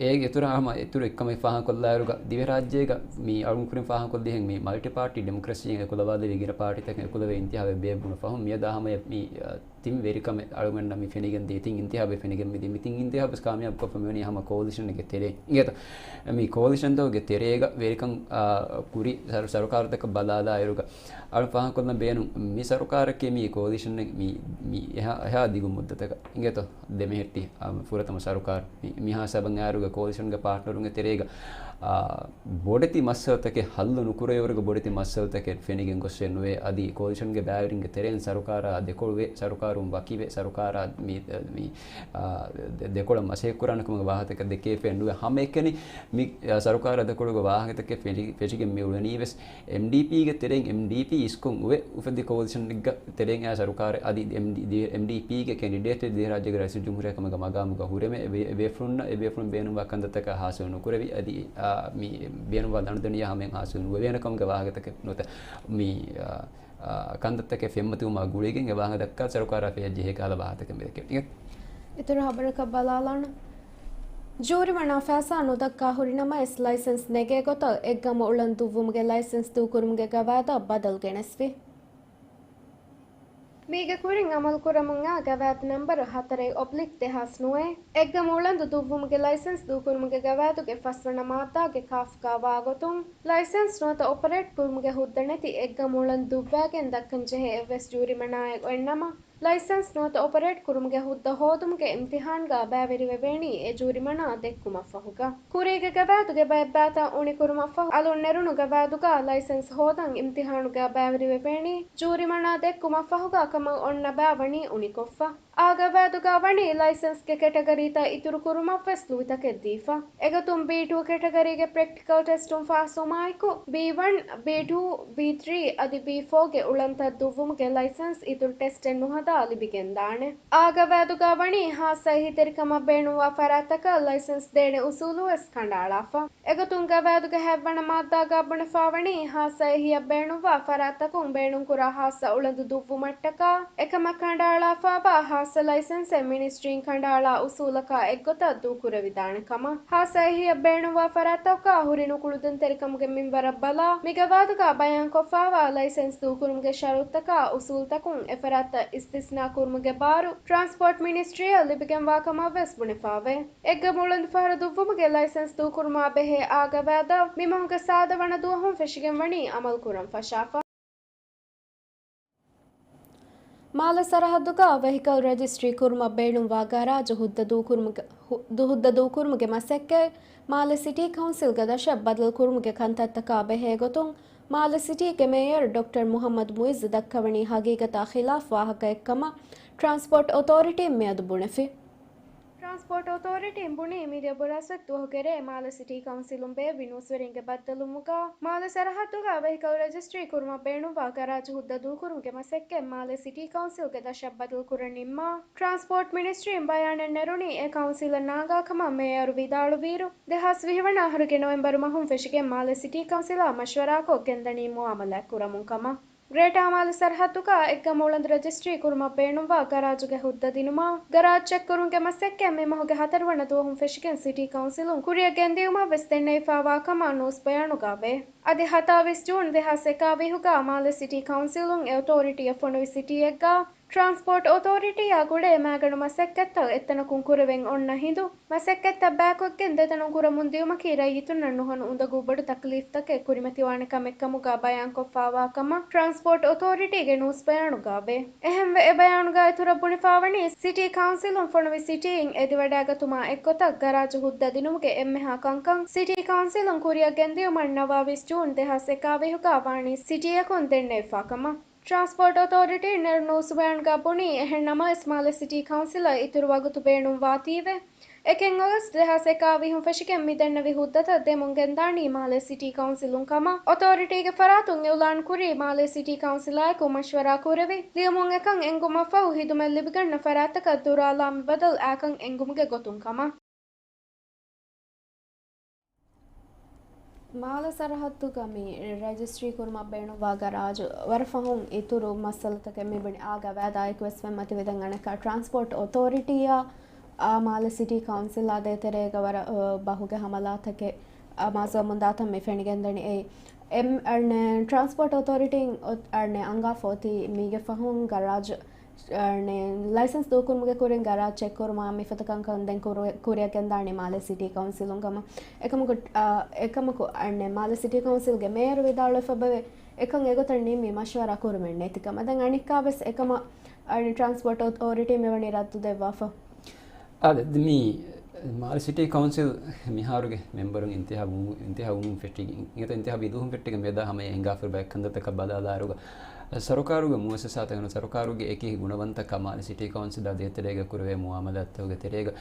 އޭގެ އިތުރަށް ހަމަ އިތުރު އެއްކަމެއް ފާހަގަކޮށްލާއިރުގަ ދިވެހިރާއްޖޭގަ މި އަޅުގަނޑު ކުރިން ފާހަގަކޮށްލިހެން މި މަލްޓި ޕާޓީ ޑިމޮކްރަސީއިން އެކުލަވާލެވި ގިނަ ޕާޓީތަކެއް އެކުލަވޭ އިންތިހާބެއް ބޭއްވުނު ފަހުން މިއަދާ ހަމަޔަށް މި، އާ، ތިން ވެރިކަމެއް އަޅުގަނޑަށް މި ފެނިގެން ދިޔަ. ތިން އިންތިހާބެއް ފެނިގެން މި ދި-، މި ތިން އިންތިހާބެއް ކާމިޔާބު ކޮށްފަ މިވަނީ ހަމަ ކޯލިޝަންގެ ތެރޭ. އިނގޭތޯ؟ މި ކޯލިޝަންތަކުގެ ތެރޭގަ ވެރިކަން، އާ، ކުރި ސަރު-، ސަރުކާރުތަކަށް ބަލާލާއިރުގަ އަޅު ފާހަގަކޮށްލަން ބޭނުން މި ސަރުކާރަކީ މި ކޯލިޝަން މި، މި އެހާ، އެހާ ދިގު މުއްދަތަކަށް އިނގޭތޯ؟ ދެމެހެއްޓި، އާ، ފުރަތަމަ ސަރުކާރު. މި، މިހާ ހިސާބަށް އައިރުގަ ކޯލިޝަންގެ ޕާޓްނަރުންގެ ތެރޭގަ، އާ، ބޮޑެތި މައްސަލަތަކެއް ހައްލު ނުކުރެވޭވަރުގެ ބޮޑެތި މައްސަލަތަކެއް ފެނިގެން ގޮސްފައެއް ނުވޭ. އަދި ކޯލިޝަންގެ ބައިވެރިންގެ ތެރެއިން ސަރުކާރާ ދެކޮޅުވެ، ސަރުކާރުން ވަކިވެ، ސަރުކާރާ މި، މި، އާ، ދެ-، ދެކޮޅަށް މަސައްކަތް ކުރާނެ ކަމުގެ ވާހަކަތަކެއް ދެކެވިފައެއް ނުވޭ. ހަމައެކަނި މި، އާ، ސަރުކާރާ ދެކޮޅުގެ ވާހަކަތަކެއް ފެށި-، ފެށިގެން މި އުޅެނީ ވެސް އެމްޑީޕީގެ ތެރެއިން އެމްޑީޕީ އިސްކޮށް އުވެ އުފެދި ކޯލިޝަންގެ ތެރެއިން އައި ސަރުކާރެއް އަދި އެމްޑީ-، ދި-، އެމްޑީޕީގެ ކެންޑިޑޭޓެއް ދިވެހިރާއްޖޭގެ ރައީސުލްޖުމްހޫރިއްޔާ ކަމުގެ މަގާމުގަ ހުރެމެ އެ ބޭ-، އެ ބޭފުޅުންނަށް އެ ބޭފުޅުން ބޭނުންވާ ކަންތައްތަކަށް ހާސިލް ނުކުރެވި އަދި، އާ، މި ބޭނުންވާ ލަނޑުދަނޑިއްޔާ ހަމައިން ހާސިލް ނުވެވޭނެ ކަމުގެ ވާހަކަތަކެއް ނުވަތަ މި، އާ، އާ، ކަންތައްތަކެއް ފެންމަތިވުމާ ގުޅިގެން އެ ވާހަކަ ދައްކާ ސަރުކާރާ ފެޔަށް ޖެހޭ ކަހަލަ ވާހަކަތަކެއް މި ދެކެވި. އިތުރު ހަބަރަކަށް ބަލާލާނަން. ޖޫރި ވަނާ ފައިސާ ނުދައްކާ ހުރިނަމަވެސް ލައިސަންސް ނެގޭ ގޮތަށް އެއްގަމު އުޅަން ދުއްވުމުގެ ލައިސަންސް ދޫކުރުމުގެ ގަވާއިދަށް ބަދަލު ގެނެސްފި. މީގެ ކުރިން އަމަލުކުރަމުން އާ ގަވާއިދު ނަންބަރު ހަތަރެއް އޮބްލިކް ދެހާސް ނުވައެއް. އެއްގަމު އުޅަނދު ދުއްވުމުގެ ލައިސަންސް ދޫކުރުމުގެ ގަވާއިދުގެ ފަސްވަނަ މާއްދާގެ ކާފްގާ ވާގޮތުން، ލައިސަންސް ނުވަތަ އޮޕަރޭޓް ކުރުމުގެ ހުއްދަ ނެތި އެއްގަމު އުޅަނދު ދުއްވާގެން ދައްކަން ޖެހޭ އެއްވެސް ޖޫރިމަނާއެއް އޮތްނަމަ، ލައިސަންސް ނުވަތަ އޮޕަރޭޓް ކުރުމުގެ ހުއްދަ ހޯދުމުގެ އިމްތިހާންގާ ބައިވެރިވެވޭނީ އެ ޖޫރިމަނާ ދެއްކުމަށްފަހުގަ. ކުރީގެ ގަވާއިދުގެ ބައެއްބާތައް އުނިކުރުމަށްފަހު އަލުން ނެރުނު ގަވާއިދުގާ ލައިސަންސް ހޯދަން އިމްތިހާނުގާ ބައިވެރިވެވޭނީ ޖޫރިމަނާ ދެއްކުމަށްފަހުގާ ކަމަށް އޮންނަ ބާ ވަނީ އުނިކޮށްފަ. އާ ގަވާއިދުގާ ވަނީ ލައިސަންސްގެ ކެޓަގަރީތައް އިތުރު ކުރުމަށްވެސް ލުއިތަކެއް ދީފަ. އެގޮތުން ބީ ޓޫ ކެޓަގަރީގެ ޕްރެކްޓިކަލް ޓެސްޓުން ފާސްވުމާއެކު، ބީ ވަން، ބީ ޓޫ، ބީ ތްރީ އަދި ބީ ފޯ ގެ އުޅަނދުތައް ދުއްވުމުގެ ލައިސަންސް އިތުރު ޓެސްޓެއް ނުހަދާ ލިބިގެންދާނެ. އާ ގަވާއިދުގާ ވަނީ ހާއްސަ އެހީތެރިކަމަށް ބޭނުންވާ ފަރާތްތަކަށް ލައިސަންސް ދޭނެ އުސޫލުވެސް ކަނޑައަޅާފަ. އެގޮތުން ގަވާއިދުގެ ހަތްވަނަ މާއްދާގާ ބުނެފާވަނީ، ހާއްސަ އެހީއަށް ބޭނުންވާ ފަރާތްތަކުން ބޭނުންކުރާ ހާއްސަ އުޅަނދު ދުއްވުމަށްޓަކާ، އެކަމަށް ކަނޑައަޅާފާވާ ހާއްސަ ލައިސަންސެއް މިނިސްޓްރީން ކަނޑައަޅާ އުސޫލަކާ އެއްގޮތަށް ދޫކުރެވިދާނެ ކަމަށް. ހާއްސަ އެހީއަށް ބޭނުންވާ ފަރާތްތަކުގާ ހުރި ނުކުޅުދިންތެރިކަމުގެ މިންވަރަށް ބަލާ، މިގަވާއިދުގާ ބަޔާންކޮށްފާވާ ލައިސަންސް ދޫކުރުމުގެ ޝަރުތުތަކާ އުސޫލުތަކުން އެފަރާތްތައް އިސްތިސްނާ ކުރުމުގެ ބާރު ޓްރާންސްޕޯޓް މިނިސްޓްރީއަށް ލިބިގެންވާ ކަމަށްވެސް ބުނެފާވޭ. އެއްގަމު އުޅަނދު ފަހަރު ދުއްވުމުގެ ލައިސަންސް ދޫކުރުމާ ބެހޭ އާ ގަވާއިދަށް މި މަހުގެ ސާދަ ވަނަ ދުވަހުން ފެށިގެން ވަނީ އަމަލު ކުރަން ފަށާފަ. މާލެ ސަރަހައްދުގަ ވެހިކަލް ރަޖިސްޓްރީ ކުރުމަށް ބޭނުންވާ ގަރާޖު ހުއްދަ ދޫކުރުމުގެ، ހު-، ދު-، ހުއްދަ ދޫކުރުމުގެ މަސައްކަތް މާލެ ސިޓީ ކައުންސިލްގެ ދަށަށް ބަދަލު ކުރުމުގެ ކަންތައްތަކާ ބެހޭ ގޮތުން މާލެ ސިޓީގެ މޭޔަރު ޑޮކްޓަރ މުހައްމަދު މުއިއްޒު ދައްކަވަނީ ހަގީގަތާ ޚިލާފް ވާހަކައެއްކަމަށް ޓްރާންސްޕޯޓް އޮތޯރިޓީން މިއަދު ބުނެފި. ޓްރާންސްޕޯޓް އޮތޯރިޓީން ބުނީ، މިދިޔަ ބުރަސްފަތި ދުވަހުގެ ރޭ މާލެ ސިޓީ ކައުންސިލުން ބޭއްވި ނޫސްވެރިންގެ ބައްދަލުވުމުގަ، މާލެ ސަރަހައްދުގަ ވެހިކަލް ރަޖިސްޓްރީ ކުރުމަށް ބޭނުންވާ ގަރާޖު ހުއްދަ ދޫކުރުމުގެ މަސައްކަތް މާލެ ސިޓީ ކައުންސިލްގެ ދަށަށް ބަދަލުކުރަން ނިންމާ، ޓްރާންސްޕޯޓް މިނިސްޓްރީން ބަޔާނެއް ނެރުނީ، އެ ކައުންސިލަށް ނާގާ ކަމަށް މޭޔަރު ވިދާޅުވިއިރު، ދެހާސް ވިހި ވަނަ އަހަރުގެ ނޮވެމްބަރު މަހުން ފެށިގެން މާލެ ސިޓީ ކައުންސިލާ މަޝްވަރާކޮށް ގެންދަނީ މުއާމަލާތް ކުރަމުން ކަމަށް. ގްރޭޓާ މާލެ ސަރަހައްދުގަ އެއްގަމު އުޅަނދު ރަޖިސްޓްރީ ކުރުމަށް ބޭނުންވާ ގަރާޖުގެ ހުއްދަ ދިނުމާ، ގަރާޖް ޗެކް ކުރުމުގެ މަސައްކަތް މި މަހުގެ ހަތަރު ވަނަ ދުވަހުން ފެށިގެން ސިޓީ ކައުންސިލުން ކުރިއަށް ގެންދިޔުމަށް ވެސް ދެންނެވިފާވާ ކަމަށް ނޫސް ބަޔާނުގަ ވޭ. އަދި ހަތާވީސް ޖޫން ދެހާސް އެކާވީހުގަ މާލެ ސިޓީ ކައުންސިލުން އެ އޮތޯރިޓީއަށް ފޮނުވި ސިޓީއެއްގަ، ޓްރާންސްޕޯޓް އޮތޯރިޓީއާ ގުޅޭ މައިގަނޑު މަސައްކަތްތައް އެއްތަނަކުން ކުރެވެން އޮންނަ ހިނދު، މަސައްކަތްތައް ބައިކޮށްގެން ދެތަނުން ކުރަމުން ދިޔުމަކީ ރައްޔިތުންނަށް ނުހަނު އުނދަގޫ ބޮޑު ތަކްލީފްތަކެއް ކުރިމަތިވާނެ ކަމެއްކަމުގަ ބަޔާންކޮށްފާވާ ކަމަށް ޓްރާންސްޕޯޓް އޮތޯރިޓީގެ ނޫސް ބަޔާނުގަ ވޭ. އެހެންވެ، އެ ބަޔާނުގަ އިތުރަށް ބުނެފާވަނީ، ސިޓީ ކައުންސިލުން ފޮނުވި ސިޓީއިން އެދިވަޑައިގަތުމާ އެއްގޮތަށް ގަރާޖު ހުއްދަ ދިނުމުގެ އެންމެހާ ކަންކަން ސިޓީ ކައުންސިލުން ކުރިއަށް ގެންދިޔުމަށް ނަވާވީސް ޖޫން ދެހާސް އެކާވީހުގަ ވާނީ ސިޓީއަކުން ދެންނެވިފާ ކަމަށް. ޓްރާންސްޕޯޓް އޮތޯރިޓީން ނެރު ނޫސްބަޔާންގަ ބުނީ، އެހެން ނަމަވެސް މާލެ ސިޓީ ކައުންސިލަށް އިތުރު ވަގުތު ބޭނުންވާތީވެ، އެކެއް އޮގަސްޓް ދެހާސް އެކާވީހުން ފެށިގެން މި ދެންނެވި ހުއްދަތައް ދެމުން ގެންދާނީ މާލެ ސިޓީ ކައުންސިލުން ކަމަށް އޮތޯރިޓީގެ ފަރާތުން އިއުލާން ކުރީ މާލެ ސިޓީ ކައުންސިލާއެކު މަޝްވަރާ ކުރެވި، ލިޔުމުން އެކަން އެންގުމަށްފަހު ހިދުމަތް ލިބިގަންނަ ފަރާތްތަކަށް ދުރާލާ މި ބަދަލު އާކަން އެންގުމުގެ ގޮތުން ކަމަށް. މާލެ ސަރަހައްދުގަ މި ރަޖިސްޓްރީ ކުރުމަށް ބޭނުންވާ ގަރާޖު ވަރަށް ފަހުން އިތުރު މައްސަލަތަކެއް މިބުނި. އާ ގަވާއިދާއެކު ވެސް ފެންމަތިވެދެން އަނެއްކާ ޓްރާންސްޕޯޓް އޮތޯރިޓީއާ، އާ، މާލެ ސިޓީ ކައުންސިލާ ދޭތެރޭގަ ވަރަށް، އަ، ބަހުގެ ހަމަލާތަކެއް، އަ، މާޒުވަމުންދާތަން މި ފެނިގެންދަނީ. އެއީ އެމް، އަނެއް، ޓްރާންސްޕޯޓް އޮތޯރިޓީން އޮތް، އަނެއް، އަންގާފަ އޮތީ މީގެ ފަހުން ގަރާޖް އަނެއް، ލައިސަންސް ދޫކުރުމުގެ ކުރިން ގަރާޖް ޗެކް ކުރުމާ މިފަދަ ކަންކަން ދެން ކުރި-، ކުރިއަށް ގެންދާނީ މާލެ ސިޓީ ކައުންސިލުން ކަމަށް. އެކަމަކު، އާ، އެކަމަކު އަނެއް، މާލެ ސިޓީ ކައުންސިލްގެ މޭޔަރު ވިދާޅުވެފަ އެބަވޭ، އެކަން އެގޮތަށް ނިންމީ މަޝްވަރާ ކުރުމެއް ނެތި ކަމަށް. ދެން އަނެއްކާވެސް އެކަމަށް އަނެއް، ޓްރާންސްޕޯޓް އޮތޯރިޓީ މިވަނީ ރައްދު ދެއްވާފަ. އާދެ، މި މާލެ ސިޓީ ކައުންސިލް މިހާރުގެ މެމްބަރުން އިންތިހާބު، އިންތިހާބު ވުމުން ފެއްޓިގެން، އިނގޭތޯ އިންތިހާބު ދުވަހުން ފެއްޓިގެން މިއަދާ ހަމަޔަށް ހިނގާފައިވާ ކަންތައްތަކަށް ބަލާލާއިރުގަ، ސަރުކާރުގެ މުއައްސަސާތަކުން ސަރުކާރުގެ އެކި ގުނަވަންތަކަށް މާލެ ސިޓީ ކައުންސިލާ ދޭތެރޭގަ ކުރެވޭ މުއާމަލާތްތަކުގެ ތެރޭގަ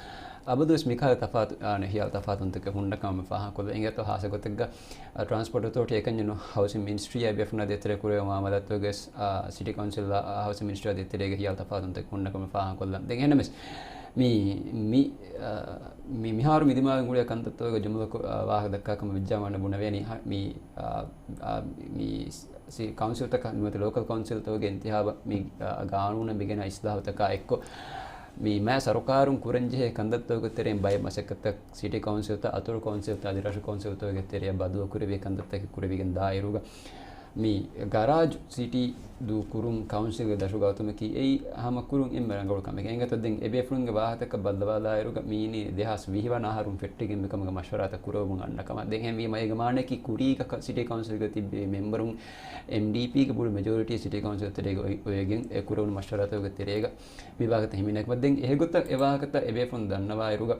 އަބަދުވެސް މިކަހަލަ ތަފާތު، އާނ، ހިޔާލު ތަފާތުންތަކެއް ހުންނަ ކަމަށް މި ފާހަގަކޮށްލަން. އިނގޭތޯ ހާއްސަ ގޮތެއްގަ، އަ، ޓްރާންސްޕޯޓް އޮތޯރިޓީ އެކަންޏެއް ނޫން، ހައުސިން މިނިސްޓްރީއާ ބޭފުޅުންނާ ދޭތެރޭ ކުރެވޭ މުއާމަލާތްތަކުގެ، އާ، ސިޓީ ކައުންސިލް، އާ، ހައުސިން މިނިސްޓްރީއާ ދޭތެރޭގަ ހިޔާލު ތަފާތުންތަކެއް ހުންނަ ކަމަށް ފާހަގަކޮށްލަން. ދެން އެހެންނަމެސް މި، މި، އާ، މި، މިހާރު މި ދިމާވެގެން ގުޅޭ ކަންތައްތަކުގެ ޖުމުލަކޮށް، އާ، ވާހަކަ ދައްކާ ކަމަށް ވެއްޖާ ވާނެ ބުނެވޭނީ، ހަ، މި، އާ، އާ، މި ސި-، ކައުންސިލްތަކަށް ނުވަތަ ލޯކަލް ކައުންސިލްތަކުގެ އިންތިހާބަށް މި، އާ، ގާނޫނަށް މިގެނަ އިސްލާހުތަކާ އެއްކޮށް، މި މާ ސަރުކާރުން ކުރަންޖެހޭ ކަންތައްތަކުގެ ތެރެއިން ބައެއް މަސައްކަތްތައް ސިޓީ ކައުންސިލްތައް، އަތޮޅު ކައުންސިލްތައް އަދި ރަށު ކައުންސިލްތަކުގެ ތެރެއަށް ބަދަލުކުރެވޭ ކަންތައްތަކެއް ކުރެވިގެން ދާއިރުގަ، މި ގަރާޖު ސިޓީ ދޫކުރުން ކައުންސިލްގެ ދަށުގަ އޮތުމަކީ އެއީ ހަމަ ކުރުން އެންމެ ރަނގަޅު ކަމެއް. އެނގޭތޯ ދެން އެބޭފުޅުންގެ ވާހަކަތަކަށް ބައްލަވާލާއިރުގަ މީނީ ދެހާސް ވިހި ވަނަ އަހަރުން ފެއްޓިގެން މިކަމުގެ މަޝްވަރާތައް ކުރެވެމުން އަންނަ ކަމަށް. ދެން އެހެންވީމަ އޭގެ މާނައަކީ ކުރީގަ ކަ-، ސިޓީ ކައުންސިލްގަ ތިއްބެވި މެމްބަރުން އެމްޑީޕީގެ ބޮޑު މެޖޯރިޓީ ސިޓީ ކައުންސިލް ތެރޭގަ އޮތް-، އޮވެގެން އެ ކުރެވުނު މަޝްވަރާތަކުގެ ތެރޭގަ މި ވާހަކަތައް ހިމެނޭ ކަމަށް. ދެން އެގޮތަށް އެ ވާހަކަތައް އެބޭފުޅުން ދަންނަވާއިރުގަ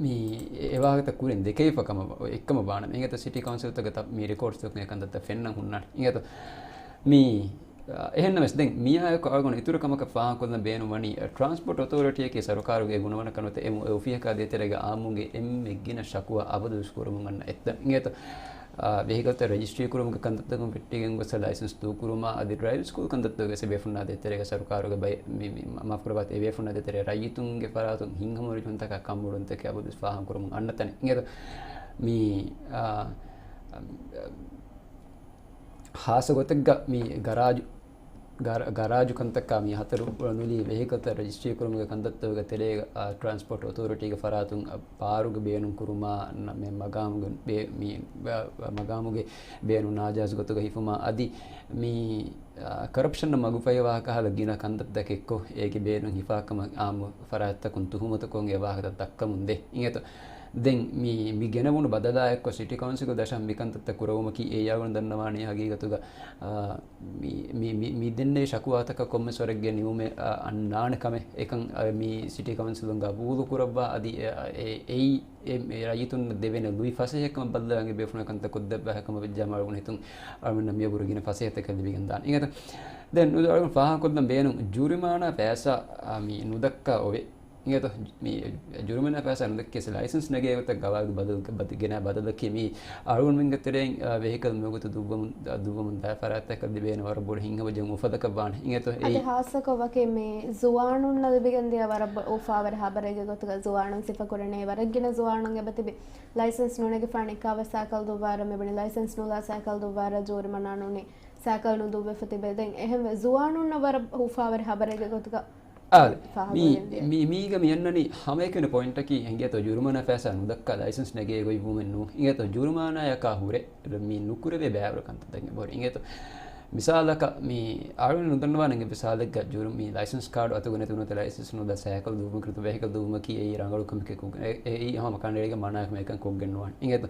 މި އެ ވާހަކަތައް ކުރިން ދެކެވިފަ ކަމަށް އެއްކަމަށް ވާނަމަ. އިނގޭތޯ ސިޓީ ކައުންސިލްތަކުގެ ތަ-، މި ރެކޯޑްސްތަކުން އެ ކަންތައްތައް ފެންނަން ހުންނާނެ. އިނގޭތޯ މި، އާ، އެހެންނަމަވެސް ދެން މިއާއެކު އަޅުގަނޑު އިތުރު ކަމަކަށް ފާހަގަކޮށްލަން ބޭނުން ވަނީ، އަ، ޓްރާންސްޕޯޓް އޮތޯރިޓީއަކީ ސަރުކާރުގެ ގުނަވަނަ ކަންތައް އެ އޮފީހަކާ ދޭތެރޭގަ އާއްމުންގެ އެންމެ ގިނަ ޝަކުވާ އަބަދުވެސް ކުރަމުން އަންނަ އެއްތަން. އިނގޭތޯ އާ، ވެހިކަލްތައް ރަޖިސްޓްރީ ކުރުމުގެ ކަންތައްތަކުން ފެއްޓިގެން ގޮސް ލައިސަންސް ދޫކުރުމާ އަދި ޑްރައިވިން ސްކޫލް ކަންތައްތަކުގެ އެބޭފުންނާ ދޭތެރޭގަ ސަރުކާރުގެ ބައި-، މި، މި، މާފުކުރައްވާތި އެބޭފުންނާ ދޭތެރޭ ރައްޔިތުންގެ ފަރާތުން ހިތްހަމަނުޖެހުންތަކާ ކަންބޮޑުވުންތަކެއް އަބަދުވެސް ފާހަގަކުރަމުން އަންނަ ތަނެއް. އިނގޭތޯ މި، އާ، ހާއްސަ ގޮތެއްގަ މި ގަރާޖު، ގަރ-، ގަރާޖު ކަންތައްކާ މި ހަތަރު ނުލީ ވެހިކަލްތައް ރަޖިސްޓްރީ ކުރުމުގެ ކަންތައްތަކުގެ ތެރޭގަ، އާ، ޓްރާންސްޕޯޓް އޮތޯރިޓީގެ ފަރާތުން، އާ، ބާރުގެ ބޭނުން ކުރުމާ، ނަ-، މެ މަގާމުގެ ބޭ-، މި، އާ، މަގާމުގެ ބޭނުން ނާޖާއިޒު ގޮތުގަ ހިފުމާ އަދި މި، އާ، ކަރަޕްޝަން މަގުފަހިވާ ކަހަލަ ގިނަ ކަންތައްތަކެއްކޮށް އޭގެ ބޭނުން ހިފާ ކަމަށް އާއްމު ފަރާތްތަކުން ތުހުމަތުކޮށް އެ ވާހަކަތައް ދައްކަމުން ދޭ. އިނގޭތޯ ދެން މި، މި ގެނެވުނު ބަދަލާއެއްކޮށް ސިޓީ ކައުންސިލް ދަށަށް މިކަންތައްތައް ކުރެވުމަކީ އެއީ އަޅުގަނޑު ދަންނަވާނީ ހަގީގަތުގަ، އާ، މި، މި، މި، މި ދެންނެވި ޝަކުވާތަކަށް ކޮންމެސް ވަރެއްގެ ނިމުމެއް، އާ، އަންނާނެ ކަމެއް. އެކަން، އާ، މި ސިޓީ ކައުންސިލުން ގަބޫލު ކުރައްވާ އަދި އެ، އެ، އެއީ، އެ، އެ ރައްޔިތުންނަށް ދެވޭނެ ލުއި ފަސޭހަ ކަމަށް ބައްލަވާ އެބޭފުޅުން ކަންތައް ކޮށްދެއްވާ ކަމަށް ވެއްޖާމަ އަޅުގަނޑު ހިތުން އަޅުގަނޑަށް މިއަށްވުރެ ގިނަ ފަސޭހަތަކެއް ލިބިގެން ދާނެ. އިނގޭތަ؟ ދެން ނު އަޅުގަނޑު ފާހަގަކޮށްލަން ބޭނުން ޖުރިމާނާ ފައިސާ، އާ، މި ނުދައްކާ އޮވޭ. އިނގޭތޯ؟ މި ޖުރުމާނާ ފައިސާ ނުދެއްކޭ ލައިސަންސް ނެގޭ ގޮތަށް ގަވާއިދު ބަދަލު، ބަދަ-، ގެނައި ބަދަލަކީ މި އަޅުގަނޑުމެންގެ ތެރެއިން، އާ، ވެހިކަލް މިވަގުތު ދުއްވަމުން، ދުއްވަމުން ދާ ފަރާތްތަކަށް ލިބޭނެ ވަރަށް ބޮޑު ހިތްހަމަޖެހުން އުފަލަކަށް ވާނެ. އިނގޭތޯ؟ އަދި އެއީ ހާއްސަކޮށް ވަކި މި ޒުވާނުންނަށް ލިބިގެން ދިޔަ ވަރަށް ބޮ-، އުފާވެރި ހަބަރެއްގެ ގޮތުގަ ޒުވާނުން ސިފަކުރަނީ ވަރަށް ގިނަ ޒުވާނުން އެބަތިބި ލައިސަންސް ނުނެގިފާނެ ކާވެސް ސައިކަލް ދުއްވާރަ މިބުނި ލައިސަންސް ނުލާ ސައިކަލް ދުއްވާރަ ޖޫރިމަނާ ނޫނީ ސައިކަލް ނުދުއްވެފަ ތިބެ. ދެން އެހެންވެ ޒުވާނުންނަށް ވަރަށް އުފާވެރި ހަބަރެއްގެ ގޮތުގަ އާ، މި، ފާހަގަވެގެންދިޔަ. މި، މީގަ މި އަންނަނީ ހަމައެކަނި ޕޮއިންޓަކީ އިނގޭތޯ ޖުރުމަނާ ފައިސާ ނުދައްކާ ލައިސަންސް ނެގޭ ގޮތްވުމެއް ނޫ. އިނގޭތޯ ޖުރުމާނާޔަކާ ހުރެ މި ނުކުރެވޭ ބައިވަރު ކަންތައްތަކެއް ބޮޑު. އިނގޭތޯ މިސާލަކަށް މި އަޅުގަނޑު ނުދަންނަވާނެ މިސާލެއްގަ ޖުރު-، މި ލައިސަންސް ކާޑު އަތުގަ ނެތުނުތަ ލައިސަންސް ނުލާ ސައިކަލް ދުއްވުމަކީ ވެހިކަލް ދުއްވުމަކީ އެއީ ރަނގަޅު ކަމެކޭ ކު-، އެ-، އެއީ ހަމަ ކަނޑައެޅިގެން މަނާކަމެއް ކަން ކޮށްގެން ނުވާނެ. އިނގޭތޯ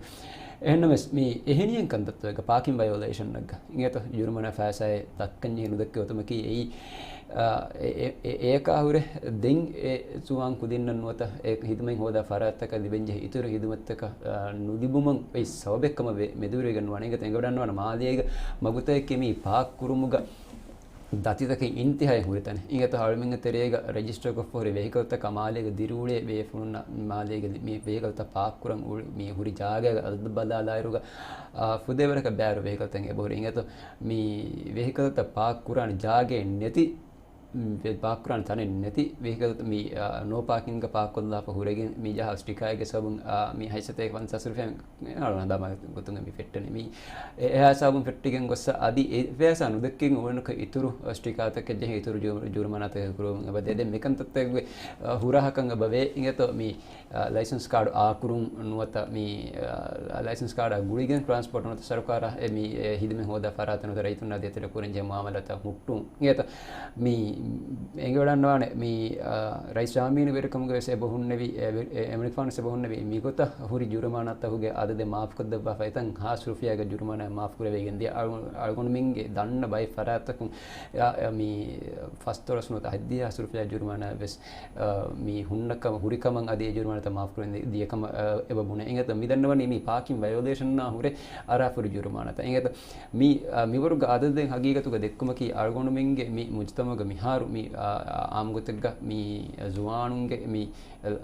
އެހެންނަމަވެސް މި އެހެނިހެން ކަންތައްތަކަށް ޕާކިން ވަޔޯލޭޝަންއަކަށް އިނގޭތޯ ޖުރުމަނާ ފައިސާއެއް ދައްކަންޖެހި ނުދެއްކެވި ގޮތުމަކީ އެއީ، އާ، އެ-، އެ-، އެ-، އެއަކާ ހުރެ ދެން އެ ޒުވާން ކުދިންނަށް ނުވަތަ އެ ހިދުމަތް ހޯދާ ފަރާތްތަކަށް ލިބެންޖެހޭ އިތުރު ހިދުމަތްތަކަށް، އާ، ނުލިބުމަށް އެއް ސަބަބެއް ކަމަށް ވެ-، މެދުވެރިވެގެން ނުވާނެ. އިނގޭތޯ އެނގިވަޑަންނަވާނެ މާލޭގަ މަގުތަކެއް މި ޕާކް ކުރުމުގަ ދަތިތަކެއް އިންތިހާއެއް ހުރި ތަނެއް. އިނގޭތޯ އަޅުމެންގެ ތެރޭގަ ރަޖިސްޓަރ ކޮށްފަ ހުރި ވެހިކަލްތަކާ މާލޭގަ ދިރިއުޅޭ ބޭފުޅުންނަށް މާލޭގެ ލި-، މި ވެހިކަލްތައް ޕާކް ކުރަން އުޅު-، މި ހުރި ޖާގައިގަ އަދަދު ބަލާލާއިރުގަ، އާ، ފުދޭވަރަކަށް ބައިވަރު ވެހިކަލްތައް އެބަހުރި. އިނގޭތޯ މި ވެހިކަލްތައް ޕާކް ކުރާނެ ޖާގައެއް ނެތި، މި ޕާކް ކުރާނެ ތަނެއް ނެތި ވެހިކަލް މި، އާ، ނޯ ޕާކިންގ ޕާކް ކޮށްލާފަ ހުރެގެން މި ޖަހާ ސްޓިކާއެއްގެ ސަބަބުން، އާ، މި ހަތްސަތޭކަ ފަންސާސް ރުފިޔާ އަޅުގަނޑު ހަނދާން ގޮތުން މި ފެއްޓެނީ. މި އެ-، އެހާ ސަބަބުން ފެއްޓިގެން ގޮއްސަ އަދި އެ ފައިސާ ނުދެއްކެން އުޅެނުކަ އިތުރު ސްޓިކާތަކެއް ޖެހި އިތުރު ޖު-، ޖުރުމާނާތަކެއް ކުރުވުން އެބަ ދޭ. ދެން މިކަންތައްތަކުގެ، އަ، ހުރަހަކަން އެބަ ވޭ. އިނގޭތޯ މި، އަ، ލައިސަންސް ކާޑު އާކުރުން ނުވަތަ މި، އަ، ލައިސަންސް ކާޑާ ގުޅިގެން ޓްރާންސްޕޯޓް ނުވަތަ ސަރުކާރާ އެ މި އެ ހިދުމަތް ހޯދާ ފަރާތަށް ނުވަތަ ރައްޔިތުންނާ ދޭތެރޭ ކުރަންޖެހޭ މުއާމަލާތައް ހުއްޓުން. އިނގޭތޯ މި އެނގިވަޑަންނަވާނެ މި، އާ، ރައީސް ޔާމީނު ވެރިކަމުގަ ވެސް އެބަ ހުންނެވި، އެ، އެ، އެމަނިކުފާނު ވެސް އެބަ ހުންނެވި މިގޮތަށް ހުރި ޖުރުމާނާތަކުގެ އަދަދެއް މާފުކޮށްދެއްވާފަ އެތަން ހާސް ރުފިޔާގެ ޖުރުމާނާ މާފުކުރެވިގެން ދިޔަ. އަޅު-، އަޅުގަނޑުމެންގެ ދަންނަ ބައެއް ފަރާތްތަކުން އާ، މި ފަސްދޮޅަސް ނުވަތަ ހަތްދިހަ ހާސް ރުފިޔާ ޖުރުމާނާ ވެސް، އާ، މި ހުންނަ ކަމަށް ހުރި ކަމަށް އަދި އެ ޖުރުމާނާތައް މާފުކުރެވިގެން ދިޔަ ކަމަށް، އާ، އެބަ ބުނެ. އިނގޭތޯ މި ދަންނަވަނީ މި ޕާކިން ވަޔޯލޭޝަންއާ ހުރެ އަރާފަ ހުރި ޖުރުމާނާތައް. އިނގޭތޯ މި، އާ، މިވަރުގެ އަދަދެއް ހަގީގަތުގަ ދެއްކުމަކީ އަޅުގަނޑުމެންގެ މި މުޖުތަމަޢުގަ މިހާރު މި، އާ، އާ، އާއްމު ގޮތެއްގަ މި ޒުވާނުންގެ މި،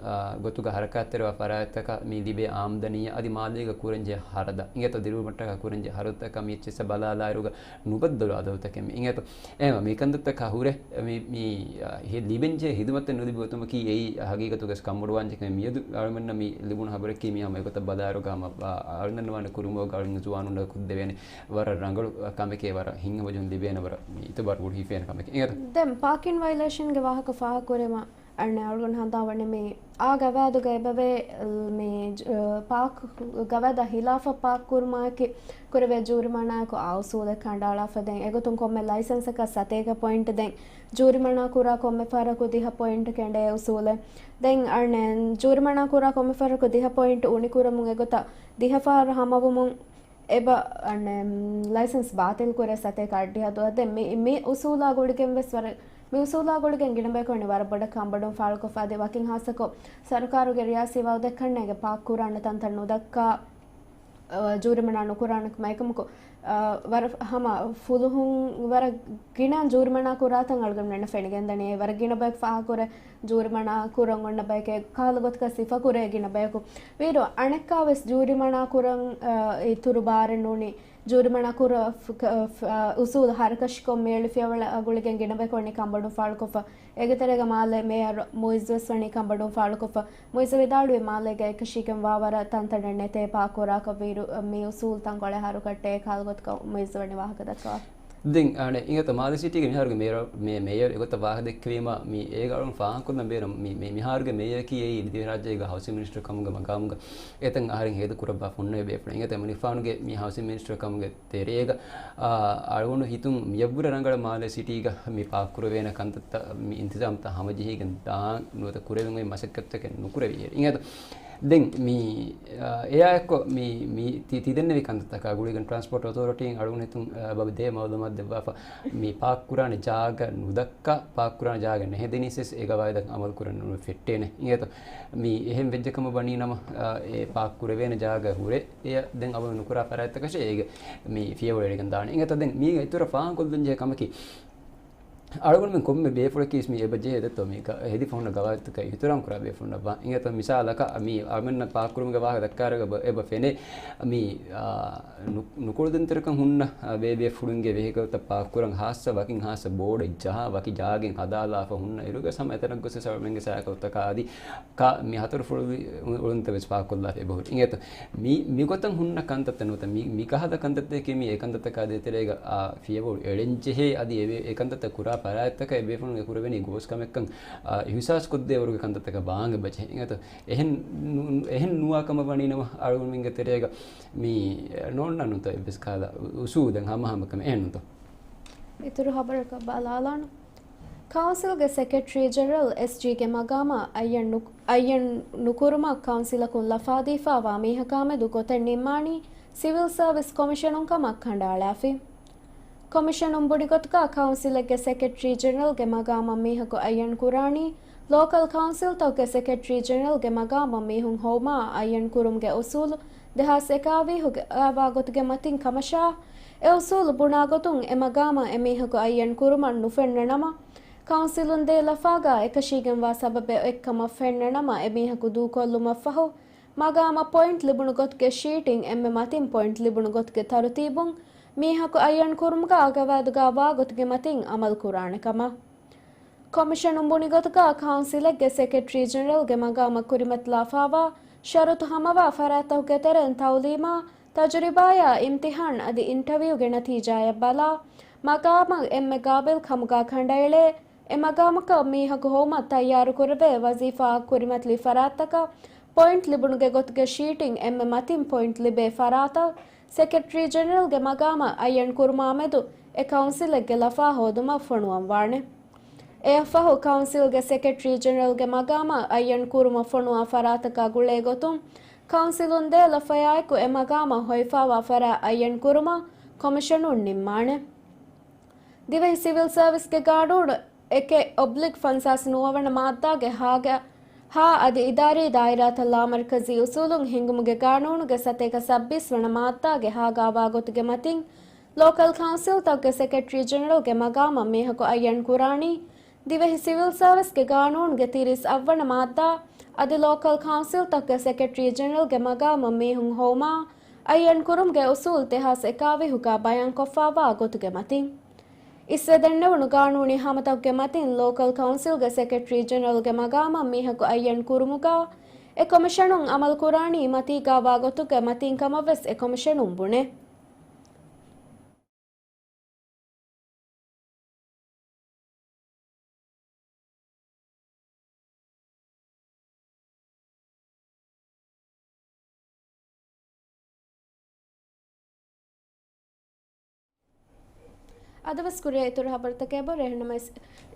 އާ، ގޮތުގަ ހަރަކާތްތެރިވާ ފަރާތްތަކަށް މި ލިބޭ އާމްދަނީއާ އަދި މާލޭގަ ކުރަންޖެހޭ ހަރަދަށް. އިނގޭތޯ ދިރިއުޅުމަށްޓަކާ ކުރަންޖެހޭ ހަރަދުތަކަށް މި އެއްޗިއްސަށް ބަލާލާއިރުގަ ނުބައްދަލު އަދަދުތަކެއް މި. އިނގޭތޯ އެހެންވީމަ މިކަންތައްތަކާ ހުރެ މި، މި، އާ، ހި-، ލިބެންޖެހޭ ހިދުމަތެއް ނުލިބި ގޮތުމަކީ އެއީ ހަގީގަތުގަ ވެސް ކަންބޮޑުވާންޖެހޭ ކަމެއް. މިއަދު އަޅުމެންނަށް މި ލިބުނު ހަބަރަކީ މި ހަމަ އެގޮތަށް ބަލާއިރުގަ ހަމަ، އާ، އަޅުގަނޑު ދަންނަވާނެ ކުރިމަގު އަޅުގަނޑު ޒުވާނުންނަށް ކޮށްދެވޭނެ ވަރަށް ރަނގަޅު ކަމެކޭ، ވަރަށް ހިތްހަމަޖެހުން ލިބޭނެ ވަރަށް މި އިތުބާރު ބޮޑު ހިފޭނެ ކަމެކޭ. އިނގޭތޯ؟ ދެން ޕާކިން ވަޔޮލޭޝަންގެ ވާހަކަ ފާހަގަކުރީމަ، އަންނަ އަޅުގަނޑު ހަނދާންވަނީ މި އާ ގަވާއިދުގަ އެބަވޭ، މި، އަ، ޕާކް ގަވާއިދާ ހިލާފަށް ޕާކް ކުރުމާއެކީ ކުރެވޭ ޖޫރިމަނާއަކު އާ އުސޫލެއް ކަނޑައަޅާފަ. ދެން އެގޮތުން ކޮންމެ ލައިސަންސަކަށް ސަތޭކަ ޕޮއިންޓް، ދެން ޖޫރިމަނާ ކުރާ ކޮންމެ ފަހަރަކު ދިހަ ޕޮއިންޓް ކެނޑޭ އުސޫލެއް. ދެން އަންނަ ޖޫރިމަނާ ކުރާ ކޮންމެ ފަހަރަކު ދިހަ ޕޮއިންޓް އުނިކުރަމުން އެގޮތަށް ދިހަ ފަހަރު ހަމަވުމުން އެބަ، އަންނަ، ލައިސަންސް ބާތިލް ކުރޭ ސަތޭކަ އަށްޑިހަ ދުވަހަށް. ދެން މި، މި އުސޫލާ ގުޅިގެން ވެސް ވަރަށް، މި އުސޫލާ ގުޅިގެން ގިނަ ބަޔަކު ވަނީ ވަރަށް ބޮޑަށް ކަންބޮޑުވުން ފާޅުކޮށްފަ. އަދި ވަކިން ހާއްސަކޮށް ސަރުކާރުގެ ރިޔާސީ ވައުދެއް ކަންނޭނގެ ޕާކް ކުރާނެ ތަންތަން ނުދައްކާ، އަ، ޖޫރިމަނާ ނުކުރާނެ ކަމަށް. އެކަމަކު، އަ، ވަރަށް ހަމަ ފުލުހުން ވަރަށް ގިނަ ޖޫރިމަނާ ކުރާތަން އަޅުގަނޑުމެންނަށް ފެނިގެންދަނީ. ވަރަށް ގިނަ ބަޔަކު ފާހަގަކުރޭ ޖޫރިމަނާ ކުރަން އޮންނަ ބަޔެކޭ، ކަހަލަ ގޮތަކަށް ސިފަކުރޭ ގިނަ ބަޔަކު. ވީއިރު އަނެއްކާވެސް ޖޫރިމަނާ ކުރަން، އަ، އިތުރު ބާރެއް ނޫނީ. ޖޫރިމަނާ ކުރާ ފް-، ކ-، ފް-، އުސޫލު ހަރުކަށިކޮށް މިއެޅި ފިޔަވަޅާ ގުޅިގެން ގިނަ ބަޔަކު ވަނީ ކަންބޮޑުވުން ފާޅުކޮށްފަ. އޭގެ ތެރޭގަ މާލޭ މޭޔަރު މުއިއްޒުވެސް ވަނީ ކަންބޮޑުވުން ފާޅުކޮށްފަ. މުއިއްޒު ވިދާޅުވީ މާލޭގަ އެކަށީގެންވާ ވަރަށް ތަންތަނެއް ނެތޭ ޕާކް ކުރާކަށް. ވީއިރު މި އުސޫލު ތަންކޮޅެއް ހަރުކައްޓޭ ކަހަލަ ގޮތަކަށް މުއިއްޒު ވަނީ ވާހަކަ ދައްކަވާ. ދެން އަނެއް އިނގޭތޯ މާލެ ސިޓީގެ މިހާރުގެ މޭޔަރ، މޭ-، މޭޔަރ އެގޮތަށް ވާހަކަ ދެއްކެވީމަ، މި އޭގަ އަޅުން ފާހަގަކޮށްލަން ބޭނުން މި، މި، މިހާރުގެ މޭޔަރަކީ އެއީ ދިވެހިރާއްޖޭގަ ހައުސިން މިނިސްޓަރ ކަމުގެ މަގާމުގަ އެތަން އަހަރެން ހޭދަ ކުރައްވާ ހުންނެވި ބޭފުޅެއް. އިނގޭތޯ މުނިފާނުގެ މި ހައުސިން މިނިސްޓަރ ކަމުގެ ތެރޭގަ، އާ، އަޅުގަނޑު ހިތުން މިއަށްވުރެ ރަނގަޅަށް މާލެ ސިޓީގަ މި ޕާކް ކުރެވޭނެ ކަންތައްތައް މި އިންތިޒާމްތައް ހަމަޖެހިގެން ދާން ނުވަތަ ކުރެވެން އޮތް މަސައްކަތްތަކެއް ނުކުރެވި އިނގޭތޯ. ދެން މި، އާ، އެއާއެއްކޮށް މި، މި ތި-، ތިދެންނެވި ކަންތައްތަކާ ގުޅިގެން ޓްރާންސްޕޯޓް އޮތޯރިޓީން އަޅުގަނޑު ހިތުން، އާ، ބަ-، ދޭ މައުލޫމާތު ދެއްވާފަ. މި ޕާކް ކުރާނެ ޖާގަ ނުދައްކާ، ޕާކް ކުރާނެ ޖާގަ ނެހެދެނީސް ވެސް އެ ގަވާއިދަށް އަމަލު ކުރަން ނުފެއްޓޭނެ. އިނގޭތޯ؟ މި އެހެން ވެއްޖެ ކަމަށް ވަނީ ނަމަ، އާ، އެ ޕާކް ކުރެވޭނެ ޖާގަ ހުރެ އެ ދެން އަމަލު ނުކުރާ ފަރާތްތަކަށޭ އޭގެ މި ފިޔަވަޅު އެޅިގެން ދާނެ. އިނގޭތޯ ދެން މީގެ އިތުރަށް ފާހަގަކޮށްލަން ޖެހޭ ކަމަކީ، އަޅުގަނޑުމެން ކޮންމެ ބޭފުޅަކީ ވެސް މި އެބަ ޖެހޭ ދެއްތޯ މި ގަ-، ހެދިފަ ހުންނަ ގަވާއިދުތަކަށް އިޙްތިރާމް ކުރާ ބޭފުޅުންނަށް ވާ. އިނގޭތޯ މިސާލަކަށް މި އަޅުމެންނަށް ޕާކް ކުރުމުގެ ވާހަކަ ދައްކާއިރު އެބަ، އެބަ ފެނޭ މި، އާ، ނު-، ނުކުޅެދުންތެރިކަން ހުންނަ، އާ، ބޭބޭފުޅުންގެ ވެހިކަލްތައް ޕާކް ކުރަން ހާއްސަ ވަކިން ހާއްސަ ބޯޑެއް ޖަހާ ވަކި ޖާގެއް ހަދާލާފަ ހުންނަ އިރުގަސް ހަމަ އެތަނަށް ގޮސް ވެސް އަޅުމެންގެ ސައިކަލްތަކާ އަދި ކާ މި ހަތަރު ފުޅުވި އުޅުންތައް ވެސް ޕާކްކޮށްލާފަ އެބަހުރި. އިނގޭތޯ މި، މިގޮތަށް ހުންނަ ކަންތައްތައް ނުވަތަ މި، މި ކަހަލަ ކަންތައްތަކެއް މި އެ ކަންތައްތަކާ ދޭތެރޭގަ، އާ، ފިޔަވަޅު އެޅެންޖެހޭ އަދި އެ، އެ ކަންތައްތައް ކުރާ ފަރާތްތަކަށް އެ ބޭފުޅުން އެ ކުރެވެނީ ގޯސް ކަމެއްކަން، އާ، އިހުސާސް ކޮށްދޭ ވަރުގެ ކަންތައްތަކަށް ވާން އެބަޖެހޭ. އިނގޭތޯ އެހެން ނު-، އެހެން ނުވާ ކަމަށް ވަނީ ނަމަ އަޅުގަނޑުމެންގެ ތެރޭގަ މި ނޯންނަ ނުތަ އެއްވެސް ކަހަލަ އުސޫލެއް ހަމަ ހަމަކަމެއް އެހެން ނުތޯ؟ އިތުރު ހަބަރަކަށް ބަލާލާނަން. ކައުންސިލްގެ ސެކްރެޓަރީ ޖެނެރަލް، އެސްޖީގެ މަގާމަށް އައްޔަން ނު-، އައްޔަން ނުކުރުމަށް ކައުންސިލަކުން ލަފާދީފާވާ މީހަކާމެދު ގޮތެއް ނިންމާނީ ސިވިލް ސަރވިސް ކޮމިޝަނުން ކަމަށް ކަނޑައަޅާފި. ކޮމިޝަނުން ބުނި ގޮތުގަ ކައުންސިލެއްގެ ސެކްރެޓަރީ ޖެނެރަލްގެ މަގާމަށް މީހަކު އައްޔަން ކުރާނީ ލޯކަލް ކައުންސިލްތަކުގެ ސެކްރެޓަރީ ޖެނެރަލްގެ މަގާމަށް މީހުން ހޮވުމާ އައްޔަން ކުރުމުގެ އުސޫލު ދެހާސް އެކާވީހުގެ ވާގޮތުގެ މަތިން ކަމަށާ، އެ އުސޫލު ބުނާގޮތުން އެ މަގާމަށް އެމީހަކު އައްޔަން ކުރުމަށް ނުފެންނަ ނަމަ، ކައުންސިލުން ދޭ ލަފާގަ އެކަށީގެންވާ ސަބަބެއް އޮތްކަމަށް ފެންނަ ނަމަ، އެމީހަކު ދޫކޮށްލުމަށްފަހު، މަގާމަށް ޕޮއިންޓް ލިބުނު ގޮތުގެ ޝީޓިން އެންމެ މަތިން ޕޮއިންޓް ލިބުނު ގޮތުގެ ތަރުތީބުން މީހަކު އައްޔަން ކުރުމުގަ އަގަވާދުގަ ވާގޮތުގެ މަތިން އަމަލު ކުރާނެ ކަމަށް. ކޮމިޝަނުން ބުނި ގޮތުގަ ކައުންސިލެއްގެ ސެކްރެޓަރީ ޖެނެރަލްގެ މަގާމަށް ކުރިމަތިލާފާވާ ޝަރުތު ހަމަވާ ފަރާތްތަކުގެ ތެރެއިން ތައުލީމާ، ތަޖުރިބާޔާ އިމްތިހާން އަދި އިންޓަވިއުގެ ނަތީޖާއަށް ބަލާ، މަގާމަށް އެންމެ ގާބިލް ކަމުގަ ކަނޑައެޅޭ، އެ މަގާމަކަށް މީހަކު ހޮވުމަށް ތައްޔާރުކުރެވޭ ވަޒީފާއަށް ކުރިމަތިލި ފަރާތްތަކަށް ޕޮއިންޓް ލިބުނުގެ ގޮތުގެ ޝީޓިން އެންމެ މަތިން ޕޮއިންޓް ލިބޭ ފަރާތަށް ސެކްރެޓަރީ ޖެނެރަލްގެ މަގާމަށް އައްޔަން ކުރުމާމެދު އެ ކައުންސިލެއްގެ ލަފާ ހޯދުމަށް ފޮނުވަން ވާނެ. އެއަށްފަހު ކައުންސިލްގެ ސެކްރެޓަރީ ޖެނެރަލްގެ މަގާމަށް އައްޔަން ކުރުމަށް ފޮނުވާ ފަރާތަކާ ގުޅޭ ގޮތުން، ކައުންސިލުން ދޭ ލަފަޔާއެކު އެ މަގާމަށް ހޮވިފާވާ ފަރާތް އައްޔަން ކުރުމަށް ކޮމިޝަނުން ނިންމާނެ. ދިވެހި ސިވިލް ސަރވިސްގެ ގާނޫނު އެކެއް އޮބްލިކް ފަންސާސް ނުވަވަނަ މާއްދާގެ ހާގަ ހާ އަދި އިދާރީ ދާއިރާތައް ލާމަރުކަޒީ އުސޫލުން ހިންގުމުގެ ގާނޫނުގެ ސަތޭކަ ސައްބީސް ވަނަ މާއްދާގެ ހާގަ ވާގޮތުގެ މަތިން، ލޯކަލް ކައުންސިލްތަކުގެ ސެކްރެޓަރީ ޖެނެރަލްގެ މަގާމަށް މީހަކު އައްޔަން ކުރާނީ، ދިވެހި ސިވިލް ސަރވިސްގެ ގާނޫނުގެ ތިރީސް އަށްވަނަ މާއްދާ އަދި ލޯކަލް ކައުންސިލްތަކުގެ ސެކްރެޓަރީ ޖެނެރަލްގެ މަގާމަށް މީހުން ހޮވުމާ، އައްޔަން ކުރުމުގެ އުސޫލް ދެހާސް އެކާވީހުގަ ބަޔާންކޮށްފާވާ ގޮތުގެ މަތިން. އިސްވެ ދެންނެވުނު ގާނޫނީ ހާމަތަކުގެ މަތިން ލޯކަލް ކައުންސިލްގެ ސެކްރެޓަރީ ޖެނެރަލްގެ މަގާމަށް މީހަކު އައްޔަން ކުރުމުގަ އެ ކޮމިޝަނުން އަމަލު ކުރާނީ މަތީގަ ވާ ގޮތުގެ މަތިން ކަމަށް ވެސް އެ ކޮމިޝަނުން ބުނޭ. އަދިވެސް ކުރިއަށް އިތުރު ހަބަރުތަކެއް އެބަހުރި. އެހެންނަމަވެސް،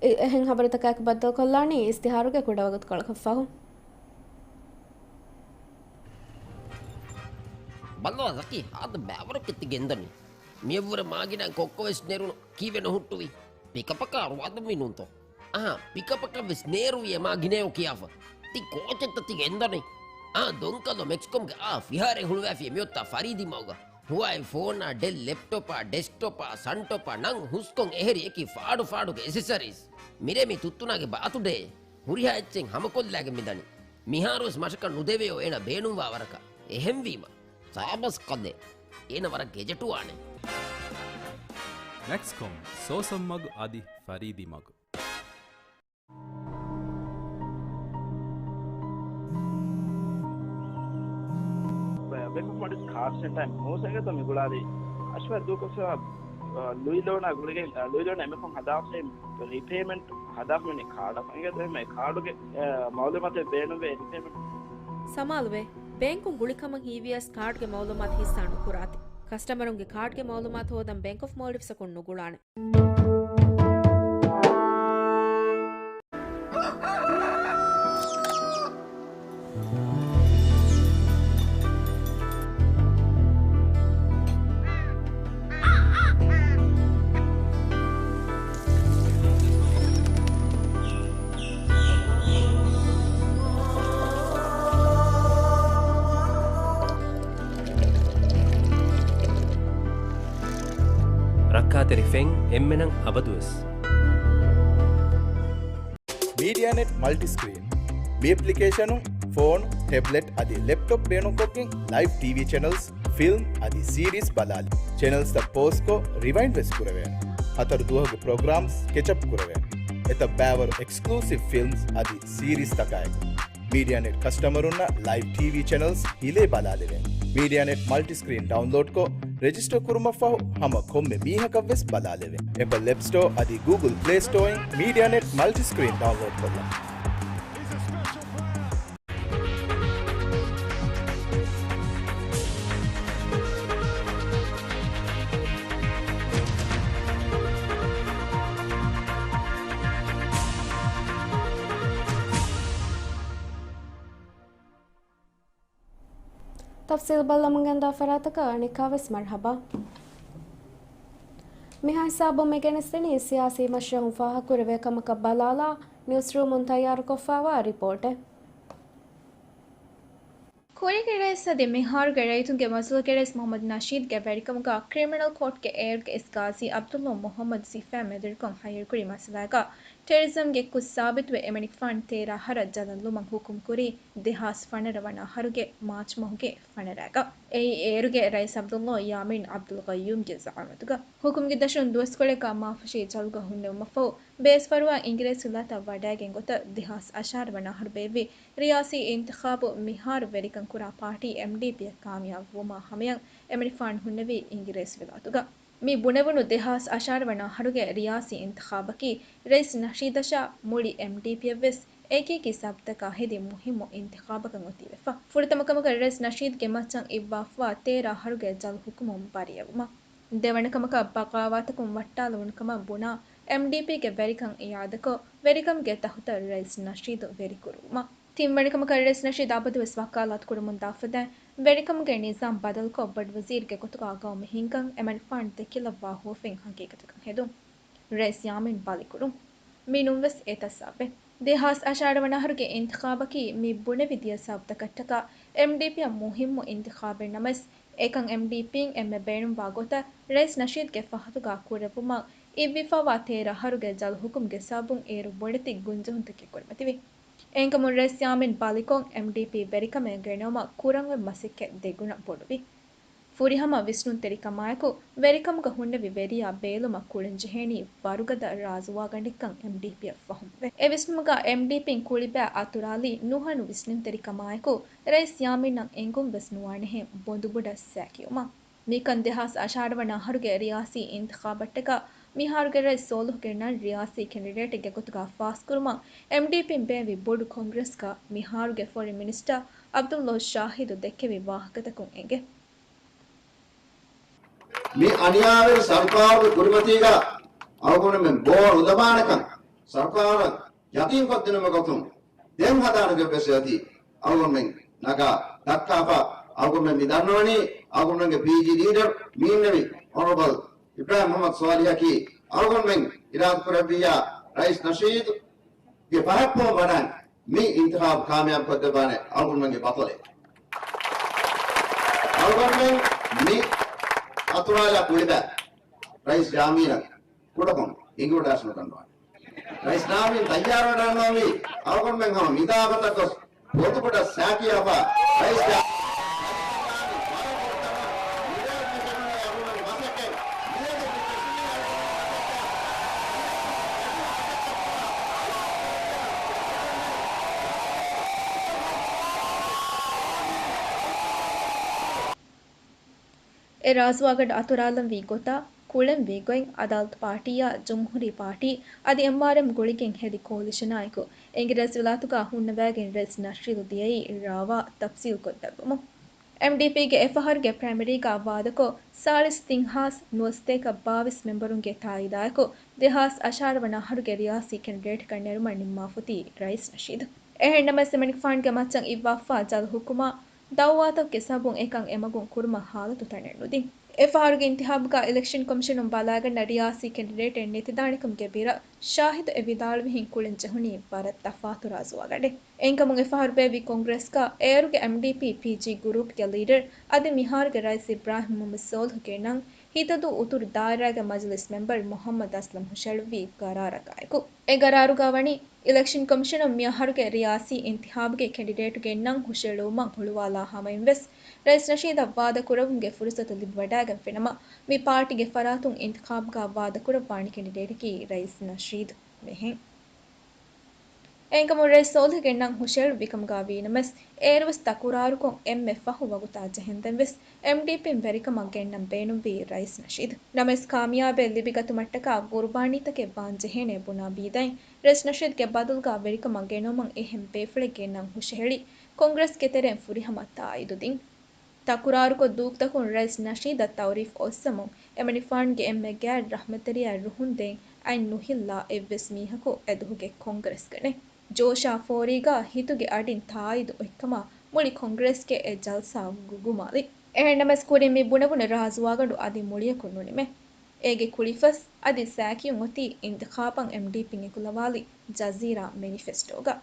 އެ-، އެހެން ހަބަރުތަކާއެކު ބައްދަލުކޮށްލާނީ އިސްތިހާރުގެ ކުޑަވަގުތުކޮޅަކަށްފަހު. ބަލާ ޒަކީ، ހާދަ ބައިވަރަކަށް ތި ގެންދަނީ. މިއަށްވުރެ މާގިނަ ކޮއްކޮވެސް ނެރުނު، ކީއްވެ ނުހުއްޓުވީ؟ ޕިކަޕަކާ ރުވާދަންވީ ނޫންތޯ؟ އަހާ، ޕިކަޕަކަށްވެސް ނޭރުވިއޭ މާ ގިނައޭ ކިޔާފަ. ތި ކޯޗެއްތަ ތި ގެންދަނީ؟ އާ، ދޮންކަލޯ މެކްސްކޮމްގެ އާ ފިހާރައެއް ހުޅުވާފިޔޭ މިއޮތާ ފަރީދީ މަގުގަ. ހުވާއި ފޯނާ، ޑެލް ލެޕްޓޮޕާ، ޑެސްކްޓޮޕާ، ސަންޓޮޕާ ނަން ހުސްކޮން އެހެރި އެކި ފާޑު ފާޑުގެ އެސެސަރީސް. މިރޭ މި ތުއްތުނާގެ ބާތުޑޭ. ހުރިހާ އެއްޗެއް ހަމަކޮށްލާގެން މިދަނީ. މިހާރުވެސް މަށަކަށް ނުދެވެޔޯ އޭނަ ބޭނުންވާ ވަރަކަށް. އެހެންވީމަ، ސާބަސް ކަލޭ. އޭނަ ވަރަށް ގެޖެޓުވާނެ. މެކްސްކޮމް، ސޯސަން މަގު އަދި ފަރީދީ މަގު. ބޭންކް އޮފް މޯލްޑިވްސް ކާޑް ސެންޓަރ މޫސަގެތަ މި ގުޅާލީ އަށްފަ ދޫކޮށްފަ، އަ، ލުއި ލޯނާ ގުޅިގެން، އަ، ލުއި ލޯނާ އެމެކޮން ހަދާފައި ރީޕޭމަންޓް ހަދާފަ މި ކާޑަށް އިނގޭތޯ އެހެންމެ ކާޑުގެ، އަ، މައުލޫމާތެއް ބޭނުންވޭ ރީޕޭމަންޓް. ސަމާލުވޭ، ބޭންކުން ގުޅިކަމަށް ހީވިޔަސް ކާޑްގެ މައުލޫމާތު ހިއްސާ ނުކުރާތި. ކަސްޓަމަރުންގެ ކާޑްގެ މައުލޫމާތު ހޯދަން ބޭންކް އޮފް މޯލްޑިވްސަކުން ނުގުޅާނެ. ރައްކާތެރި ފެން އެންމެނަށް އަބަދުވެސް. މީޑިއާނެޓް މަލްޓިސްކްރީން. މި އެޕްލިކޭޝަނުން ފޯނު، ޓެބްލެޓް އަދި ލެޕްޓޮޕް ބޭނުންކޮށްގެން ލައިވް ޓީވީ ޗެނަލްސް، ފިލްމް އަދި ސީރީސް ބަލާލި. ޗެނަލްސްތައް ޕޯޒްކޮށް ރިވައިންޑް ވެސް ކުރެވޭނެ. ހަތަރު ދުވަހުގެ ޕްރޮގްރާމްސް ކެޗަޕް ކުރެވޭނެ. އެތައް ބައިވަރު އެކްސްކްލޫސިވް ފިލްމްސް އަދި ސީރީސްތަކާއެކު. މީޑިއާނެޓް ކަސްޓަމަރުންނަށް ލައިވް ޓީވީ ޗެނަލްސް ހިލޭ ބަލާލެވޭނެ. މީޑިއާނެޓް މަލްޓިސްކްރީން ޑައުންލޯޑްކޮށް، ރެޖިސްޓަރ ކުރުމަށްފަހު ހަމަ ކޮންމެ މީހަކަށްވެސް ބަލާލެވޭނެ. އެޕަލް އެޕް ސްޓޯ އަދި ގޫގުލް ޕްލޭ ސްޓޯއިން މީޑިއާނެޓް މަލްޓިސްކްރީން ޑައުންލޯޑްކޮށްލަން. ތަފްސީލް ބައްލަމުން ގެންދާ ފަރާތަކަށް އަނެއްކާވެސް މަރުޙަބާ. މިހާ ހިސާބުން މި ގެނެސްދިނީ ސިޔާސީ މަޝްރަހުން ފާހަގަކުރެވޭ ކަމަކަށް ބަލާލާ، ނިއުސްރޫމުން ތައްޔާރުކޮށްފައިވާ ރިޕޯޓެއް. ކުރީގެ ރައީސް އަދި މިހާރުގެ ރައްޔިތުންގެ މަސައްކަތް ރައީސް މުޙައްމަދު ނަޝީދުގެ ވެރިކަމުގަ ކްރިމިނަލް ކޯޓްގެ އޭރުގެ އިސް ގާޒީ ޢަބްދުﷲ މުޙައްމަދު ސިފައިން މެދުވެރިކޮށް ހައްޔަރުކުރި މައްސަލާގަ ޓެރަރިޒަމްގެ ކުށް ސާބިތުވެ އެމަނިކުފާނު ތޭރަ އަހަރަށް ޖަލަށްލުމަށް ހުކުމްކުރީ ދެހާސް ފަނަރަ ވަނަ އަހަރުގެ މާޗް މަހުގެ ފަނަރައިގަ. އެއީ އޭރުގެ ރައީސް ޢަބްދުﷲ ޔާމީން ޢަބްދުލް ޤައްޔޫމްގެ ޒަޢާމަތުގަ. ހުކުމްގެ ދަށުން ދުވަސްކޮޅެއްގަ މާފުށީ ޖަލުގަ ހުންނެވުމަށްފަހު، ބޭސްފަރުވާ އިނގިރޭސި ވިލާތަށް ވަޑައިގެން ގޮތަށް ދެހާސް އަށާރަ ވަނަ އަހަރު ބޭއްވި ރިޔާސީ އިންތިޚާބު މިހާރު ވެރިކަން ކުރާ ޕާޓީ އެމްޑީޕީއަށް ކާމިޔާބު ވުމާ ހަމަޔަށް އެމަނިކުފާނު ހުންނެވީ އިނގިރޭސި ވިލާތުގަ. މި ބުނެވުނު ދެހާސް އަށާރަ ވަނަ އަހަރުގެ ރިޔާސީ އިންތިޚާބަކީ ރައީސް ނަޝީދަށާ މުޅި އެމްޑީޕީއަށްވެސް އެކިއެކި ހިސާބުތަކާ ހެދި މުހިއްމު އިންތިޚާބަކަށް އޮތީވެފަ. ފުރަތަމަ ކަމަކަށް ރައީސް ނަޝީދުގެ މައްޗަށް އިއްވާފަވާ ތޭރަ އަހަރުގެ ޖަލު ހުކުމުން ބަރީއަވުމަށް. ދެވަނަ ކަމަކަށް ބަޣާވާތަކުން ވައްޓާލެވުނު ކަމަށް ބުނާ އެމްޑީޕީގެ ވެރިކަން އިއާދަކޮށް، ވެރިކަމުގެ ތަހުތައް ރައީސް ނަޝީދު ވެރިކުރުވުމަށް. ތިންވަނަ ކަމަކަށް ރައީސް ނަޝީދު އަބަދުވެސް ވަކާލާތު ކުރަމުން ދާފަދަ ވެރިކަމުގެ ނިޒާމް ބަދަލުކޮށް، ބޮޑުވަޒީރުގެ ގޮތުގަ ގައުމެއް ހިންގަން އެމަނިކުފާނު ދެކިލައްވާ ހުވަފެން ހަގީގަތަކަށް ހެދުން. ރައީސް ޔާމީން ބަލިކުރުން. މި ނޫންވެސް އެތައް ސަބަބެއް. ދެހާސް އަށާރަ ވަނަ އަހަރުގެ އިންތިޚާބަކީ މި ބުނެވި ދިޔަ ސަބަބުތަކަށްޓަކާ އެމްޑީޕީއަށް މުހިއްމު އިންތިޚާބެއް ނަމަވެސް، އެކަން އެމްޑީޕީން އެންމެ ބޭނުންވާ ގޮތަށް ރައީސް ނަޝީދުގެ ފަހަތުގަ ކުރެއްވުމަށް އިއްވިފައިވާ ތޭރަ އަހަރުގެ ޖަލު ހުކުމްގެ ސަބަބުން އޭރު ބޮޑެތި ގުންޖެހުންތަކެއް ކުރިމަތިވި. އެހެންކަމުން ރައީސް ޔާމީން ބަލިކޮށް، އެމްޑީޕީ ވެރިކަމެއް ގެނައުމަށް ކުރަން އޮތް މަސައްކަތް ދެގުނަ ބޮޑުވި. ފުރިހަމަ ވިސްނުންތެރިކަމާއެކު، ވެރިކަމުގަ ހުންނެވި ވެރިޔާ ބޭލުމަށް ކުޅެންޖެހޭނީ ވަރުގަދަ ރާޖުވާގަނޑެއްކަން އެމްޑީޕީއަށް ފަހުމެވެ. އެ ވިސްނުމުގަ އެމްޑީޕީން ކުޅިބައި އަތުރާލީ ނުހަނު ވިސްނުންތެރިކަމާއެކު، ރައީސް ޔާމީނަށް އެނގުން ވެސް ނުވާނެހެން ބޮނދުބުޑަށް ސައިކިޔުމަށް. މިކަން ދެހާސް އަށާރަ ވަނަ އަހަރުގެ ރިޔާސީ އިންތިޚާބަށްޓަކާ މިހާރުގެ ރައީސް ސޯލުހުގެ ނަން ރިޔާސީ ކެންޑިޑޭޓެއްގެ ގޮތުގަ ފާސްކުރުމަށް އެމްޑީޕީން ބޭއްވި ބޮޑު ކޮންގްރެސްގަ މިހާރުގެ ފޮރިން މިނިސްޓަރ ޢަބްދުﷲ ޝާހިދު ދެއްކެވި ވާހަކަތަކުން އެނގޭ. މި އަނިޔާވެރި ސަރުކާރުގެ ކުރިމަތީގަ އަޅުގަނޑުމެން ބޯ ނުލަބާނެކަން ސަރުކާރަށް ޔަޤީންކޮށްދިނުމަށް ގޮތުން ދެން ހަދާނެ ގޮތްވެސް އަދި އަޅުގަނޑުމެން ނަގާ ދައްކާފަ. އަޅުގަނޑުމެން މި ދަންނަވަނީ އަޅުގަނޑުމެންގެ ޕީޖީ ލީޑަރ މީންނެވި އޮނަރަބަލް އިބްރާހިމް މުޙައްމަދު ޞާލިޙަކީ އަޅުގަނޑުމެން އިރާދަކުރެއްވިއްޔާ ރައީސް ނަޝީދުގެ ފަހަތްޕުޅުން ވަޑައިން މި އިންތިޚާބު ކާމިޔާބު ކޮށްދެއްވާނެ އަޅުގަނޑުމެންގެ ބަޠަލެއް. އަޅުގަނޑުމެން މި އަތުރާލާ ކުޅިބާ ރައީސް ޔާމީނަށް ކުޑަކޮށް އިނގިވަޑާށި ނުގަންނަވާނެ. ރައީސް ޔާމީން ތައްޔާރުވެރިވެ އަންނަވަނީ އަޅުގަނޑުމެން ހަމަ މިތާ ގޮތަށް ގޮސް ބޮޑުބޮޑަށް ސާކިޔާފަ ރައީސް ޔާމީން އެ ރާސްވާގަނޑު އަތުރާލަންވީ ގޮތާ، ކުޅެންވީ ގޮތް އަދާލަތު ޕާޓީއާ، ޖުމްހޫރީ ޕާޓީ އަދި އެމްއާރްއެމް ގުޅިގެން ހެދި ކޯލިޝަނާއެކު އެނގިރޭސިވިލާތުގަ ހުންނަވައިގެން ރައީސް ނަޝީދު ދިޔައީ ރާވާ ތަފްސީލްކޮށްދެއްވުމުން. އެމްޑީޕީގެ އެއްފަހަރުގެ ޕްރައިމަރީގަ ވާދަކޮށް، ސާޅީސް ތިން ހާސް ނުވަސަތޭކަ ބާވީސް މެމްބަރުންގެ ތާއީދާއެކު، ދެހާސް އަށާރަ ވަނަ އަހަރުގެ ރިޔާސީ ކެންޑިޑޭޓްކަން ނެރުމަށް ނިންމާފަތީ ރައީސް ނަޝީދު. އެހެންނަމަވެސް، އެމަނިކުފާނުގެ މައްޗަށް އިއްވާފާ ޖަލު ހުކުމާ، ދައުވާތަކުގެ ސަބަބުން އެކަން އެމަގުން ކުރުމަށް ހާލަތު ތަނެއް ނުދިން. އެފަހަރުގެ އިންތިހާބުގަ އިލެކްޝަން ކޮމިޝަނުން ބަލާގަންނަ ރިޔާސީ ކެންޑިޑޭޓެއް ނެތިދާނެކަމުގެ ބިރަށް ޝާހިދު އެ ވިދާޅުވިހެން ކުޅެން ޖެހުނީ ވަރަށް ތަފާތު ރާސްވާގަނޑެއް. އެހެންކަމުން އެފަހަރު ބޭއްވި ކޮންގްރެސްގަ އޭރުގެ އެމްޑީޕީ ޕީޖީ ގުރޫޕްގެ ލީޑަރ އަދި މިހާރުގެ ރައީސް އިބްރާހިމް މުހައްމަދު ސޯލިހުގެ ނަން ހިތަދޫ އުތުރު ދާއިރާގެ މަޖިލިސް މެމްބަރު މުހައްމަދު އަސްލަމް ހުށަހެޅުއްވި ގަރާރަކާއެކު. އެ ގަރާރުގަ ވަނީ އިލެކްޝަން ކޮމިޝަނުން މިއަހަރުގެ ރިޔާސީ އިންތިހާބުގެ ކެންޑިޑޭޓުގެ ނަން ހުށަހެޅުވުމަށް ހުޅުވާލާ ހަމައިންވެސް، ރައީސް ނަޝީދަށް ވާދަކުރެއްވުމުގެ ފުރުސަތު ލިބިވަޑައިގެންފިނަމަ، މި ޕާޓީގެ ފަރާތުން އިންތިޚާބުގަ ވާދަކުރައްވާނެ ކެންޑިޑޭޓަކީ ރައީސް ނަޝީދު މެހެން. އެހެންކަމުން ރައީސް ސޯލިހުގެ ނަން ހުށަހެޅުއްވިކަމުގަ ވީނަމަވެސް، އޭރުވެސް ތަކުރާރުކޮށް އެންމެ ފަހު ވަގުތާ ޖެހެންދެންވެސް، އެމްޑީޕީން ވެރިކަމަށް ގެންނަން ބޭނުންވީ ރައީސް ނަޝީދު. ނަމަވެސް، ކާމިޔާބެއް ލިބިގަތުމަށްޓަކާ ގުރުބާނީތަކެއް ވާން ޖެހޭނެ ބުނާ ބީދައިން، ރައީސް ނަޝީދުގެ ބަދަލުގަ ވެރިކަމަށް ގެނައުމަށް އެހެން ބޭފުޅެއްގެ ނަން ހުށަހެޅި، ކޮންގްރެސްގެ ތެރެއިން ފުރިހަމަ ތާއީދު ދިން. ތަކުރާރުކޮށް ދޫކުތަކުން ރައީސް ނަޝީދަށް ތައުރީފް އޮއްސަމުން، އެމަނިކުފާނުގެ އެންމެ ގާތް ރަޙްމަތްތެރިޔާ ރުހުންދެން އަތް ނުހިއްލާ އެއްވެސް މީހަކު އެދުވަހުގެ ކޮންގްރެސްގަ ނެތް. ޖޯޝާ ފޯރީގަ ހިތުގެ އަޑިން ތާއީދު އޮތްކަމަށް މުޅި ކޮންގްރެސްގެ އެ ޖަލްސާ ގުގުމާލި. އެހެންނަމަވެސް ކުރިން މި ބުނެވުނު ރާސްވާގަނޑު އަދި މުޅިއަކުން ނުނިމޭ. އޭގެ ކުޅިފަސް އަދި ސާކިޔުން އޮތީ އިންތިޚާބަށް އެމްޑީޕީން އެކުލަވާލި ޖަޒީރާ މެނިފެސްޓޯގަ.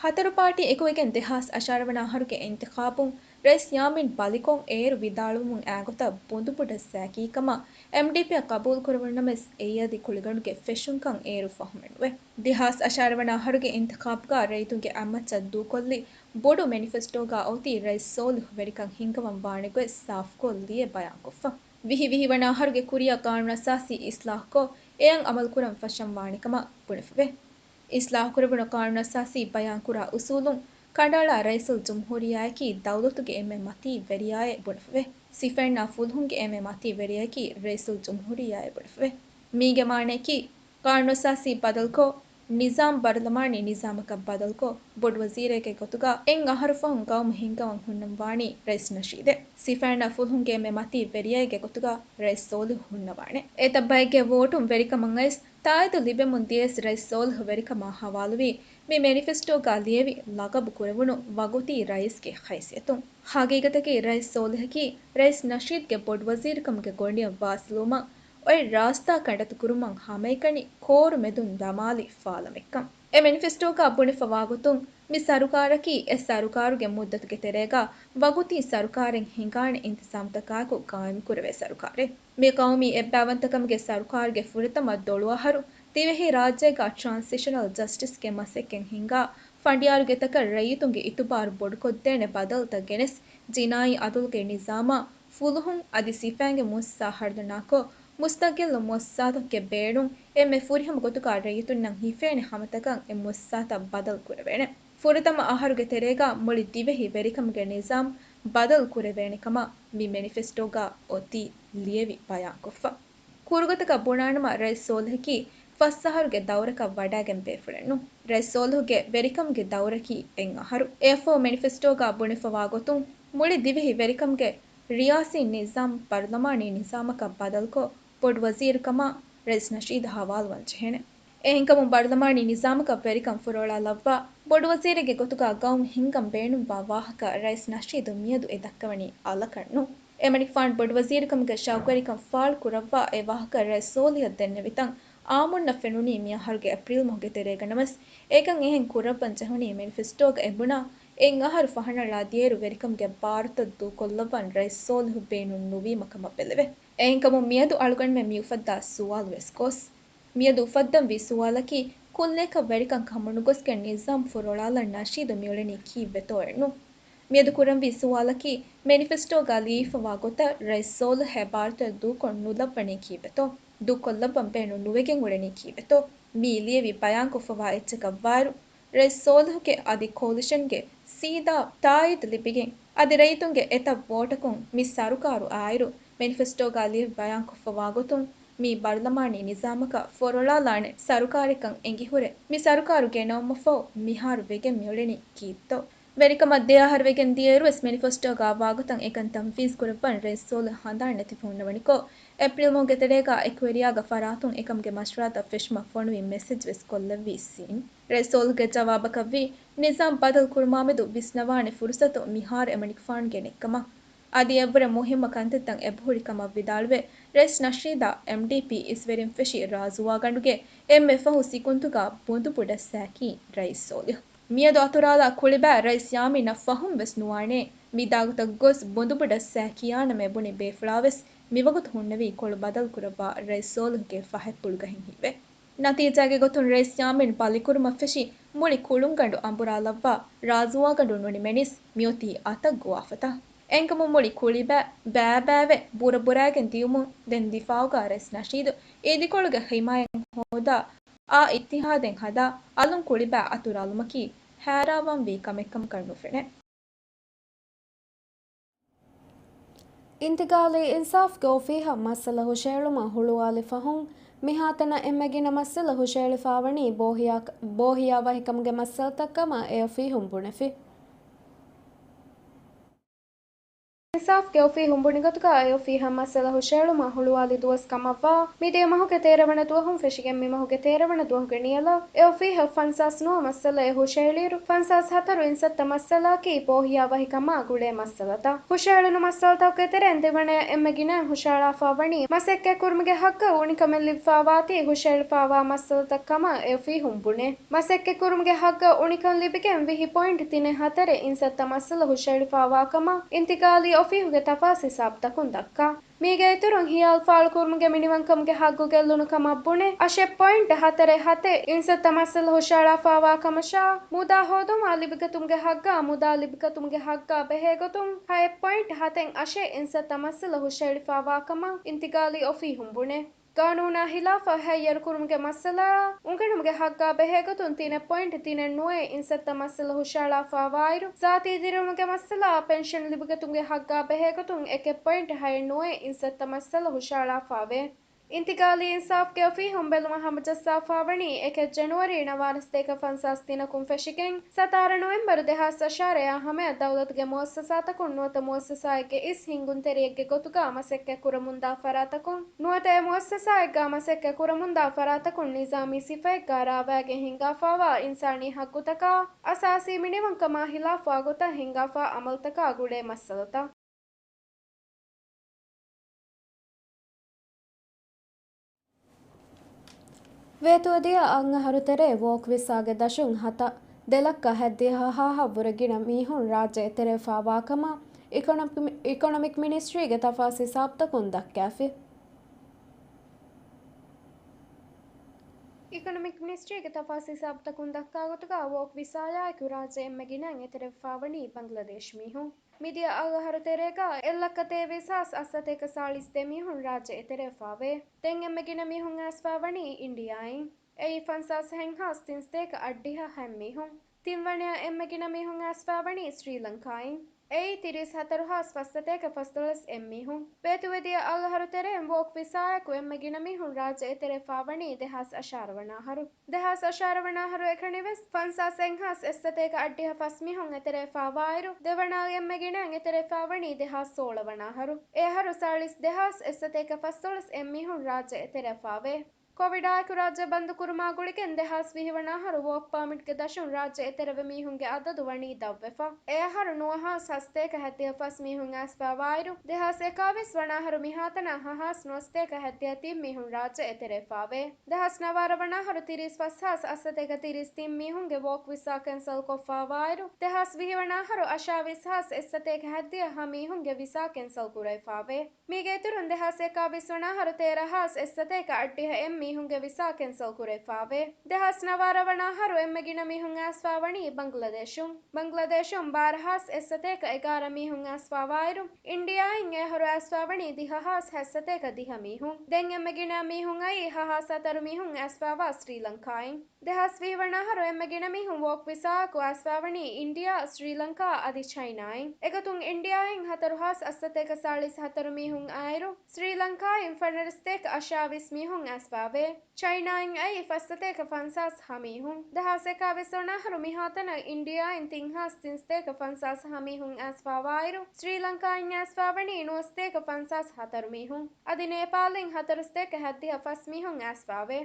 ހަތަރު ޕާޓީ އެކުވެގެން ދެހާސް އަށާރަ ވަނަ އަހަރުގެ އިންތިޚާބުން ރައީސް ޔާމީން ބަލިކޮށް އޭރު ވިދާޅުވުމުން އާގޮތަށް ބުނދުބުޑަށް ސާކީކަމަށް އެމްޑީޕީއަށް ޤަބޫލުކުރެވުނުނަމަވެސް، އެއީ އަދި ކުޅިގަނޑުގެ ފެށުންކަން އޭރު ފަހުމެއް ނުވޭ. ދެހާސް އަށާރަ ވަނަ އަހަރުގެ އިންތިޚާބުގަ ރައްޔިތުންގެ އަތްމައްޗަށް ދޫކޮށްލި ބޮޑު މެނިފެސްޓޯގަ އޮތީ ރައީސް ސޯލިހު ވެރިކަން ހިންގަވަން ވާނެ ގޮތް ސާފުކޮށް ލިޔެ ބަޔާންކޮށްފަ. ވިހި ވިހި ވަނަ އަހަރުގެ ކުރިއަށް ޤާނޫނުއަސާސީ އިސްލާހުކޮށް، އެއަށް އަމަލުކުރަން ފަށަން ވާނެކަމަށް ބުނެފަވޭ. އިސްލާހުކުރެވުނު ޤާނޫނުއަސާސީ ބަޔާންކުރާ އުސޫލުން ކަނޑައަޅާ ރައީސުލްޖުމްހޫރިއްޔާއަކީ ދައުލަތުގެ އެންމެ މަތީ ވެރިޔާއޭ ބުނެފަވޭ. ސިފައިންނާ ފުލުހުންގެ އެންމެ މަތީ ވެރިޔަކީ ރައީސުލްޖުމްހޫރިއްޔާއޭ ބުނެފަވޭ. މީގެ މާނައަކީ، ޤާނޫނުއަސާސީ ބަދަލުކޮށް، ނިޒާމް ބަރުލަމާނީ ނިޒާމަކަށް ބަދަލުކޮށް، ބޮޑުވަޒީރެއްގެ ގޮތުގަ އެއް އަހަރު ފަހުން ގައުމު ހިންގަވަން ހުންނަން ވާނީ ރައީސް ނަޝީދޭ. ސިފައިންނާ ފުލުހުންގެ އެންމެ މަތީ ވެރިޔައެއްގެ ގޮތުގަ ރައީސް ސޯލިހު ހުންނަވާނެ. އެތައް ބައެއްގެ ވޯޓުން ވެރިކަމަށް އައިސް، ތާއީދު ލިބެމުން ދިޔަސް ރައީސް ސޯލިހު ވެރިކަމާ ހަވާލުވީ މި މެނިފެސްޓޯގަ ލިޔެވި ލަޤަބު ކުރެވުނު ވަގުތީ ރައީސްގެ ހައިސިއްޔަތުން. ހަގީގަތަކީ ރައީސް ސޯލިހަކީ ރައީސް ނަޝީދްގެ ބޮޑުވަޒީރުކަމުގެ ގޮނޑިއަށް ވާސިލުވުމަށް އޮތް ރާސްތާ ކަނޑަތަކުރުމަށް ހަމައެކަނި ކޯރު މެދުން ދަމާލި ފާލަމެއްކަން. އެ މެނިފެސްޓޯގަ ބުނެފަވާގޮތުން، މި ސަރުކާރަކީ އެ ސަރުކާރުގެ މުއްދަތުގެ ތެރޭގަ ވަގުތީ ސަރުކާރެއް ހިނގާނެ އިންތިޒާމްތަކާއެކު ޤާއިމްކުރެވޭ ސަރުކާރެއް. މި ޤައުމީ އެއްބައިވަންތަކަމުގެ ސަރުކާރުގެ ފުރަތަމަ ދޮޅުއަހަރު ދިވެހި ރާއްޖޭގަ ޓްރާންސިޝަނަލް ޖަސްޓިސްގެ މަސައްކަތް ހިންގާ ފަނޑިޔާރުގެ ތަކަށް ރައްޔިތުންގެ އިތުބާރު ބޮޑުކޮށްދޭނެ ބަދަލުތައް ގެނެސް، ޖިނާއީ އަދުލުގެ ނިޒާމާ ފުލުހުން އަދި ސިފައިންގެ މުއައްސަސާ ހަރުދަނާކޮށް، މުސްތަގިއްލު މުއައްސަސާތަކުގެ ބޭނުން އެންމެ ފުރިހަމަ ގޮތުގަ ރައްޔިތުންނަށް ހިފޭނެ ހަމަތަކަށް އެ މުއައްސަސާތައް ބަދަލު ކުރެވޭނެ. ފުރަތަމަ އަހަރުގެ ތެރޭގަ މުޅި ދިވެހި ވެރިކަމުގެ ނިޒާމް ބަދަލު ކުރެވޭނެ ކަމަށް މި މެނިފެސްޓޯގަ އޮތީ ލިޔެވި ބަޔާންކޮށްފަ. ކުރުގޮތަކަށް ބުނާނަމަ، ރައީސް ސޯލިހަކީ ފަސް އަހަރުގެ ދައުރަކަށް ވަޑައިގެން ބޭފުޅެއް ނޫން. ރައީސް ސޯލިހުގެ ވެރިކަމުގެ ދައުރަކީ އެއް އަހަރު. އެއަށްފަހު މެނިފެސްޓޯގަ ބުނެފަވާ ގޮތުން، މުޅި ދިވެހި ވެރިކަމުގެ ރިޔާސީ ނިޒާމް ޕަރުލަމާނީ ނިޒާމަކަށް ބަދަލުކޮށް، ބޮޑު ވަޒީރުކަމާ ރައީސް ނަޝީދަށް ހަވާލުވާން ޖެހޭނެ. އެހެންކަމުން ބަރުލަމާނީ ނިޒާމަކަށް ވެރިކަން ފުރޮޅާލައްވާ، ބޮޑުވަޒީރެއްގެ ގޮތުގަ ގައުމު ހިންގަން ބޭނުންވާ ވާހަކަ ރައީސް ނަޝީދު މިއަދު އެ ދައްކަވަނީ އަލަކަށް ނޫން. އެމަނިކުފާނު ބޮޑުވަޒީރުކަމުގެ ޝައުގުވެރިކަން ފާޅު ކުރައްވާ އެ ވާހަކަ ރައީސް ސޯލިހަށް ދެންނެވިތަން އާއްމުންނަށް ފެނުނީ މިއަހަރުގެ އޭޕްރީލް މަހުގެ ތެރޭގަ ނަމަވެސް، އެކަން އެހެން ކުރައްވަން ޖެހުނީ މެނިފެސްޓޯގަ އެނބުނާ އެއް އަހަރު ފަހަނަޅާ ދިޔައިރު ވެރިކަމުގެ ބާރުތައް ދޫކޮށްލައްވަން ރައީސް ސޯލިހު ބޭނުން ނުވީމަ ކަމަށް ބެލެވޭ. އެހެންކަމުން މިއަދު އަޅުގަނޑުމެން މި އުފައްދާ ސުވާލު ވެސް ގޮސް. މިއަދު އުފައްދަންވީ ސުވާލަކީ، ކުއްލިއަކަށް ވެރިކަން ކަމުނުގޮސްގެން ނިޒާމް ފުރޮޅާލަން ނަޝީދު މިއުޅެނީ ކީއްވެތޯއެއް ނޫން. މިއަދު ކުރަންވީ ސުވާލަކީ، މެނިފެސްޓޯގަ ލިޔެފަވާ ގޮތަށް ރައީސް ސޯލިހު އެ ބާރުތައް ދޫކޮށް ނުލައްވަނީ ކީއްވެތޯ؟ ދޫކޮށްލައްވަން ބޭނުން ނުވެގެން އުޅެނީ ކީއްވެތޯ؟ މި ލިޔެވި ބަޔާންކޮށްފަވާ އެއްޗަކަށް ވާއިރު، ރައީސް ސޯލިހުގެ އަދި ކޯލިޝަންގެ ސީދާ ތާއީދު ލިބިގެން، އަދި ރައްޔިތުންގެ އެތައް ވޯޓަކުން މި ސަރުކާރު އާއިރު، މެނިފެސްޓޯގަ ލިޔެވި ބަޔާންކޮށްފަވާ ގޮތުން، މީ ބަރުލަމާނީ ނިޒާމަކަށް ފުރޮޅާލާނެ ސަރުކާރެއްކަން އެނގިހުރެ، މި ސަރުކާރު ގެނައުމަށްފަހު މިހާރު ވެގެން މިއުޅެނީ ކީއްތޯ؟ ވެރިކަމަށް ދެ އަހަރު ވެގެން ދިޔައިރުވެސް މެނިފެސްޓޯގަ ވާގޮތަށް އެކަން ތަންފީޒް ކުރައްވަން ރައީސް ސޯލިހު ހަނދާން ނެތިފަ ހުންނަވަނިކޮށް، އޭޕްރީލް މަހުގެ ތެރޭގަ އެކުވެރިޔާގެ ފަރާތުން އެކަމުގެ މަޝްވަރާތައް ފެށުމަށް ފޮނުވި މެސެޖް ވެސް ކޮށްލެއްވި ސީން. ރައީސް ސޯލިހުގެ ޖަވާބަކަށްވީ، ނިޒާމް ބަދަލު ކުރުމާމެދު ވިސްނަވާނެ ފުރުސަތު މިހާރު އެމަނިކުފާނުގެ ނެތްކަމަށް. އަދި އެއްވުރެ މުހިއްމު ކަންތައްތައް އެބަހުރި ކަމަށް ވިދާޅުވެ، ރައީސް ނަޝީދާ އެމްޑީޕީ އިސްވެރިން ފެށި ރާޒުވާގަނޑުގެ އެންމެ ފަހު ސިކުންތުގަ ބުނދުބުޑަށް ސައިކީ ރައީސް ސޯލިހު. މިއަދު އަތުރާލާ ކުޅިބާ ރައީސް ޔާމީނަށް ފަހުން ވެސް ނުވާނެ. މި ދާގޮތަށް ގޮސް ބުނދުބުޑަށް ސައިކިޔާނަމޭ ބުނި ބޭފުޅާވެސް މިވަގުތު ހުންނެވީ ކޮޅު ބަދަލު ކުރައްވާ ރައީސް ސޯލިހުގެ ފަހަތްޕުޅުގަ ހިން ހިތްވެ. ނަތީޖާގެ ގޮތުން ރައީސް ޔާމީން ބަލިކުރުމަށް ފެށި މުޅި ކުޅުންގަނޑު އަނބުރާލައްވާ ރާޒުވާގަނޑު ނުނިމެނިސް މިއޮތީ އަތަށް ގޮވާފަތާ. އެހެންކަމުން މުޅި ކުޅިބާ ބައިބައިވެ ބުރަބުރާގެން ދިޔުމުން ދެން ދިފާއުގަ ރައީސް ނަޝީދު އިދިކޮޅުގެ ހިމާޔަތް ހޯދާ، އާ އިއްތިހާދެއް ހަދާ، އަލުން ކުޅިބާ އަތުރާލުމަކީ ހައިރާވާންވީ ކަމެއްކަމަކަށް ނުފެނޭ. އިންތިގާލީ އިންސާފްގެ އޮފީހަށް މައްސަލަ ހުށައެޅުމަށް ހުޅުވާލި ފަހުން، މިހާތަނަށް އެންމެ ގިނަ މައްސަލަ ހުށައެޅިފާވަނީ ބޯހިޔާ، ބޯހިޔާވަހިކަމުގެ މައްސަލަތައް ކަމަށް އެ އޮފީހުން ބުނެފި. އިންސާފްގެ އޮފީހުން ބުނިގޮތުގަ އެ އޮފީހަށް މައްސަލަ ހުށައެޅުމަށް ހުޅުވާލި ދުވަސް ކަމަށްވާ، މިދިޔަ މަހުގެ ތޭރަވަނަ ދުވަހުން ފެށިގެން މި މަހުގެ ތޭރަވަނަ ދުވަހުގެ ނިޔަލަށް އެ އޮފީހަށް ފަންސާސް ނުވަ މައްސަލައެއް ހުށައެޅިއިރު، ފަންސާސް ހަތަރު އިންސައްތަ މައްސަލައަކީ ބޯހިޔާވަހިކަމާ ގުޅޭ މައްސަލަތައް. ހުށައެޅުނު މައްސަލަތަކުގެ ތެރެއިން ދެވަނައަށް އެންމެ ގިނައިން ހުށައަޅާފާވަނީ މަސައްކަތްކުރުމުގެ ހައްގަށް އުނިކަމެއް ލިބިފާވާތީ ހުށައެޅިފާވާ މައްސަލަތައް ކަމަށް އެ އޮފީހުން ބުނޭ. މަސައްކަތްކުރުމުގެ ހައްގަށް އުނިކަން ލިބިގެން ވިހި ޕޮއިންޓް ތިނެއް ހަތަރެއް އިންސައްތަ މައްސަލަ ހުށައެޅިފާވާ ކަމަށް އިންތިގާލީ އޮފީހުގެ ތަފާސް ހިސާބުތަކުން ދައްކާ. މީގެ އިތުރުން ހިޔާލު ފާޅުކުރުމުގެ މިނިވަންކަމުގެ ހައްގު ގެއްލުނު ކަމަށް ބުނެ، އަށެއް ޕޮއިންޓް ހަތަރެއް ހަތެއް އިންސައްތަ މައްސަލަ ހުށައަޅާފާވާ ކަމަށާ، މުދާ ހޯދުމާ ލިބިގަތުމުގެ ހައްގާ މުދާ ލިބިގަތުމުގެ ހައްގާ ބެހޭގޮތުން ހައެއް ޕޮއިންޓް ހަތެއް އަށެއް އިންސައްތަ މައްސަލަ ހުށައެޅިފާވާ ކަމަށް އިންތިގާލީ އޮފީހުން ބުނޭ. ގާނޫނާ ހިލާފަށް ހައްޔަރުކުރުމުގެ މައްސަލައާ އުނގެނުމުގެ ހައްގާ ބެހޭގޮތުން ތިނެއް ޕޮއިންޓް ތިނެއް ނުވައެއް އިންސައްތަ މައްސަލަ ހުށައަޅާފާވާއިރު، ޒާތީ ދިރިއުޅުމުގެ މައްސަލައާ ޕެންޝަން ލިބިގަތުމުގެ ހައްގާ ބެހޭގޮތުން އެކެއް ޕޮއިންޓް ހައެއް ނުވައެއް އިންސައްތަ މައްސަލަ ހުށައަޅާފާވޭ. އިންތިގާލީ އިންސާފްގެ އޮފީހުން ބެލުމަށް ހަމަޖައްސާފާވަނީ އެކެއް ޖެނުއަރީ ނަވާރަ ސަތޭކަ ފަންސާސް ތިނަކުން ފެށިގެން، ސަތާރަ ނޮވެމްބަރު ދެހާސް އަށާރަޔާ ހަމަޔަށް ދައުލަތުގެ މުއައްސަސާތަކުން ނުވަތަ މުއައްސަސާއެއްގެ އިސް ހިންގުންތެރިއެއްގެ ގޮތުގަ މަސައްކަތް ކުރަމުންދާ ފަރާތަކުން، ނުވަތަ އެ މުއައްސަސާއެއްގަ މަސައްކަތް ކުރަމުންދާ ފަރާތަކުން ނިޒާމީ ސިފައެއްގަ ރާވާގެން ހިންގާފާވާ އިންސާނީ ހައްގުތަކާ، އަސާސީ މިނިވަންކަމާ ހިލާފުވާ ގޮތަށް ހިންގާފާ އަމަލުތަކާ ގުޅޭ މައްސަލަތައް. ވޭތުވެދިޔަ އަށް އަހަރު ތެރޭ ވޯކް ވިސާގެ ދަށުން ހަތަށް ދެ ލައްކަ ހަތްދިހަ ހާހަށް ވުރެ ގިނަ މީހުން ރާއްޖެ އެތެރެވެފާވާ ކަމަށް އިކޮނޮމިކް، އިކޮނޮމިކް މިނިސްޓްރީގެ ތަފާސް ހިސާބުތަކުން ދައްކާފި. އިކޮނޮމިކް މިނިސްޓްރީގެ ތަފާސް ހިސާބުތަކުން ދައްކާ ގޮތުގަ ވޯކް ވިސާޔާއެކު ރާއްޖެ އެންމެ ގިނައިން އެތެރެވެފާވަނީ ބަނގްލަދޭޝް މީހުން. މިދިޔަ އަށް އަހަރު ތެރޭގަ އެއް ލައްކަ ތޭވީސް ހާސް އަށް ސަތޭކަ ސާޅީސް ދެ މީހުން ރާއްޖެ އެތެރެވެފާވޭ. ދެން އެންމެ ގިނަ މީހުން އައިސްފާވަނީ އިންޑިއާއިން. އެއީ ފަންސާސް ހަތް ހާސް ތިން ސަތޭކަ އަށްޑިހަ ހަތް މީހުން. ތިންވަނަޔަށް އެންމެ ގިނަ މީހުން އައިސްފާވަނީ ސްރީލަންކާއިން. އެއީ ތިރީސް ހަތަރު ހާސް ފަސްސަތޭކަ ފަސްދޮޅަސް އެއް މީހުން. ބޭތުވެދިޔަ އަށް އަހަރު ތެރެއިން ވޯކް ވިސާއަކު އެންމެ ގިނަ މީހުން ރާއްޖެ އެތެރެ ފާވަނީ ދެހާސް އަށާރަ ވަނަ އަހަރު. ދެހާސް އަށާރަ ވަނަ އަހަރު އެކަނިވެސް ފަންސާސް އެއްހާސް އެއްސަތޭކަ އަށްޑިހަ ފަސް މީހުން އެތެރެ ފާވާއިރު، ދެވަނަ އެންމެ ގިނައިން އެތެރެ ފާވަނީ ދެހާސް ސޯޅަ ވަނަ އަހަރު. އެ އަހަރު ސާޅީސް ދެހާސް އެއްސަތޭކަ ފަސްދޮޅަސް އެއް މީހުން ރާއްޖެ އެތެރެ ފާވޭ. ކޮވިޑާއެކު ރާއްޖެ ބަންދުކުރުމާ ގުޅިގެން ދެހާސް ވިހި ވަނަ އަހަރު ވޯކް ޕާމިޓްގެ ދަށުން ރާއްޖެ އެތެރެވި މީހުންގެ އަދަދު ވަނީ ދަށްވެފަ. އެ އަހަރު ނުވަހާސް ހަސަތޭކަ ހަތްދިހަ ފަސް މީހުން އައިސްފާވާއިރު، ދެހާސް އެކާވީސް ވަނަ އަހަރު މިހާތަނަށް ހަހާސް ނުވަސަތޭކަ ހަތްދިހަ ތިން މީހުން ރާއްޖެ އެތެރެ ފާވޭ. ދެހާސް ނަވާރަ ވަނަ އަހަރު ތިރީސް ފަސް ހާސް އަށްސަތޭކަ ތިރީސް ތިން މީހުންގެ ވޯކް ވިސާ ކެންސަލް ކޮށްފާވާއިރު، ދެހާސް ވިހި ވަނަ އަހަރު އަށާވީސް ހާސް އެއްސަތޭކަ ހަތްދިހަ ހަ މީހުންގެ ވިސާ ކެންސަލް ކުރެވިފާވޭ. މީގެ އިތުރުން ދެހާސް އެކާވީސް ވަނަ އަހަރު ތޭރަ ހާސް އެއްސަތޭކަ އަށްޑިހަ އެއް މީހުންގެ ވިސާ ކެންސަލް ކުރެވިފާވޭ. ދެހާސް ނަވާރަ ވަނަ އަހަރު އެންމެ ގިނަ މީހުން އައިސްފާވަނީ ބަންގްލަދޭޝުން. ބަންގްލަދޭޝުން ބާރަ ހާސް އެއްސަތޭކަ އެގާރަ މީހުން އައިސްފާވާއިރު، އިންޑިއާއިން އެ އަހަރު އައިސްފާވަނީ ދިހަ ހާސް ހަތްސަތޭކަ ދިހަ މީހުން. ދެން އެންމެ ގިނަ މީހުން އައީ ހަ ހާސް ހަތަރު މީހުން އައިސްފާވާ ސްރީލަންކާއިން. ދެހާސް ވިހި ވަނަ އަހަރު އެންމެ ގިނަ މީހުން ވޯކް ވިސާއަކު އައިސްފާވަނީ އިންޑިއާ، ސްރީލަންކާ އަދި ޗައިނާއިން. އެގޮތުން އިންޑިއާއިން ހަތަރު ހާސް އަށްސަތޭކަ ސާޅީސް ހަތަރު މީހުން އައިއިރު، ސްރީލަންކާއިން ފަނަރަސަތޭކަ އަށާވީސް މީހުން އައިސްފާވޭ. ޗައިނާއިން އައީ ފަސްސަތޭކަ ފަންސާސް ހަ މީހުން. ދެހާސް އެކާވީސް ވަނަ އަހަރު މިހާތަނަށް އިންޑިއާއިން ތިން ހާސް ތިންސަތޭކަ ފަންސާސް ހަ މީހުން އައިސްފާވާއިރު، ސްރީލަންކާއިން އައިސްފާވަނީ ނުވަސަތޭކަ ފަންސާސް ހަތަރު މީހުން. އަދި ނޭޕާލިން ހަތަރުސަތޭކަ ހަތްދިހަ ފަސް މީހުން އައިސްފާވޭ.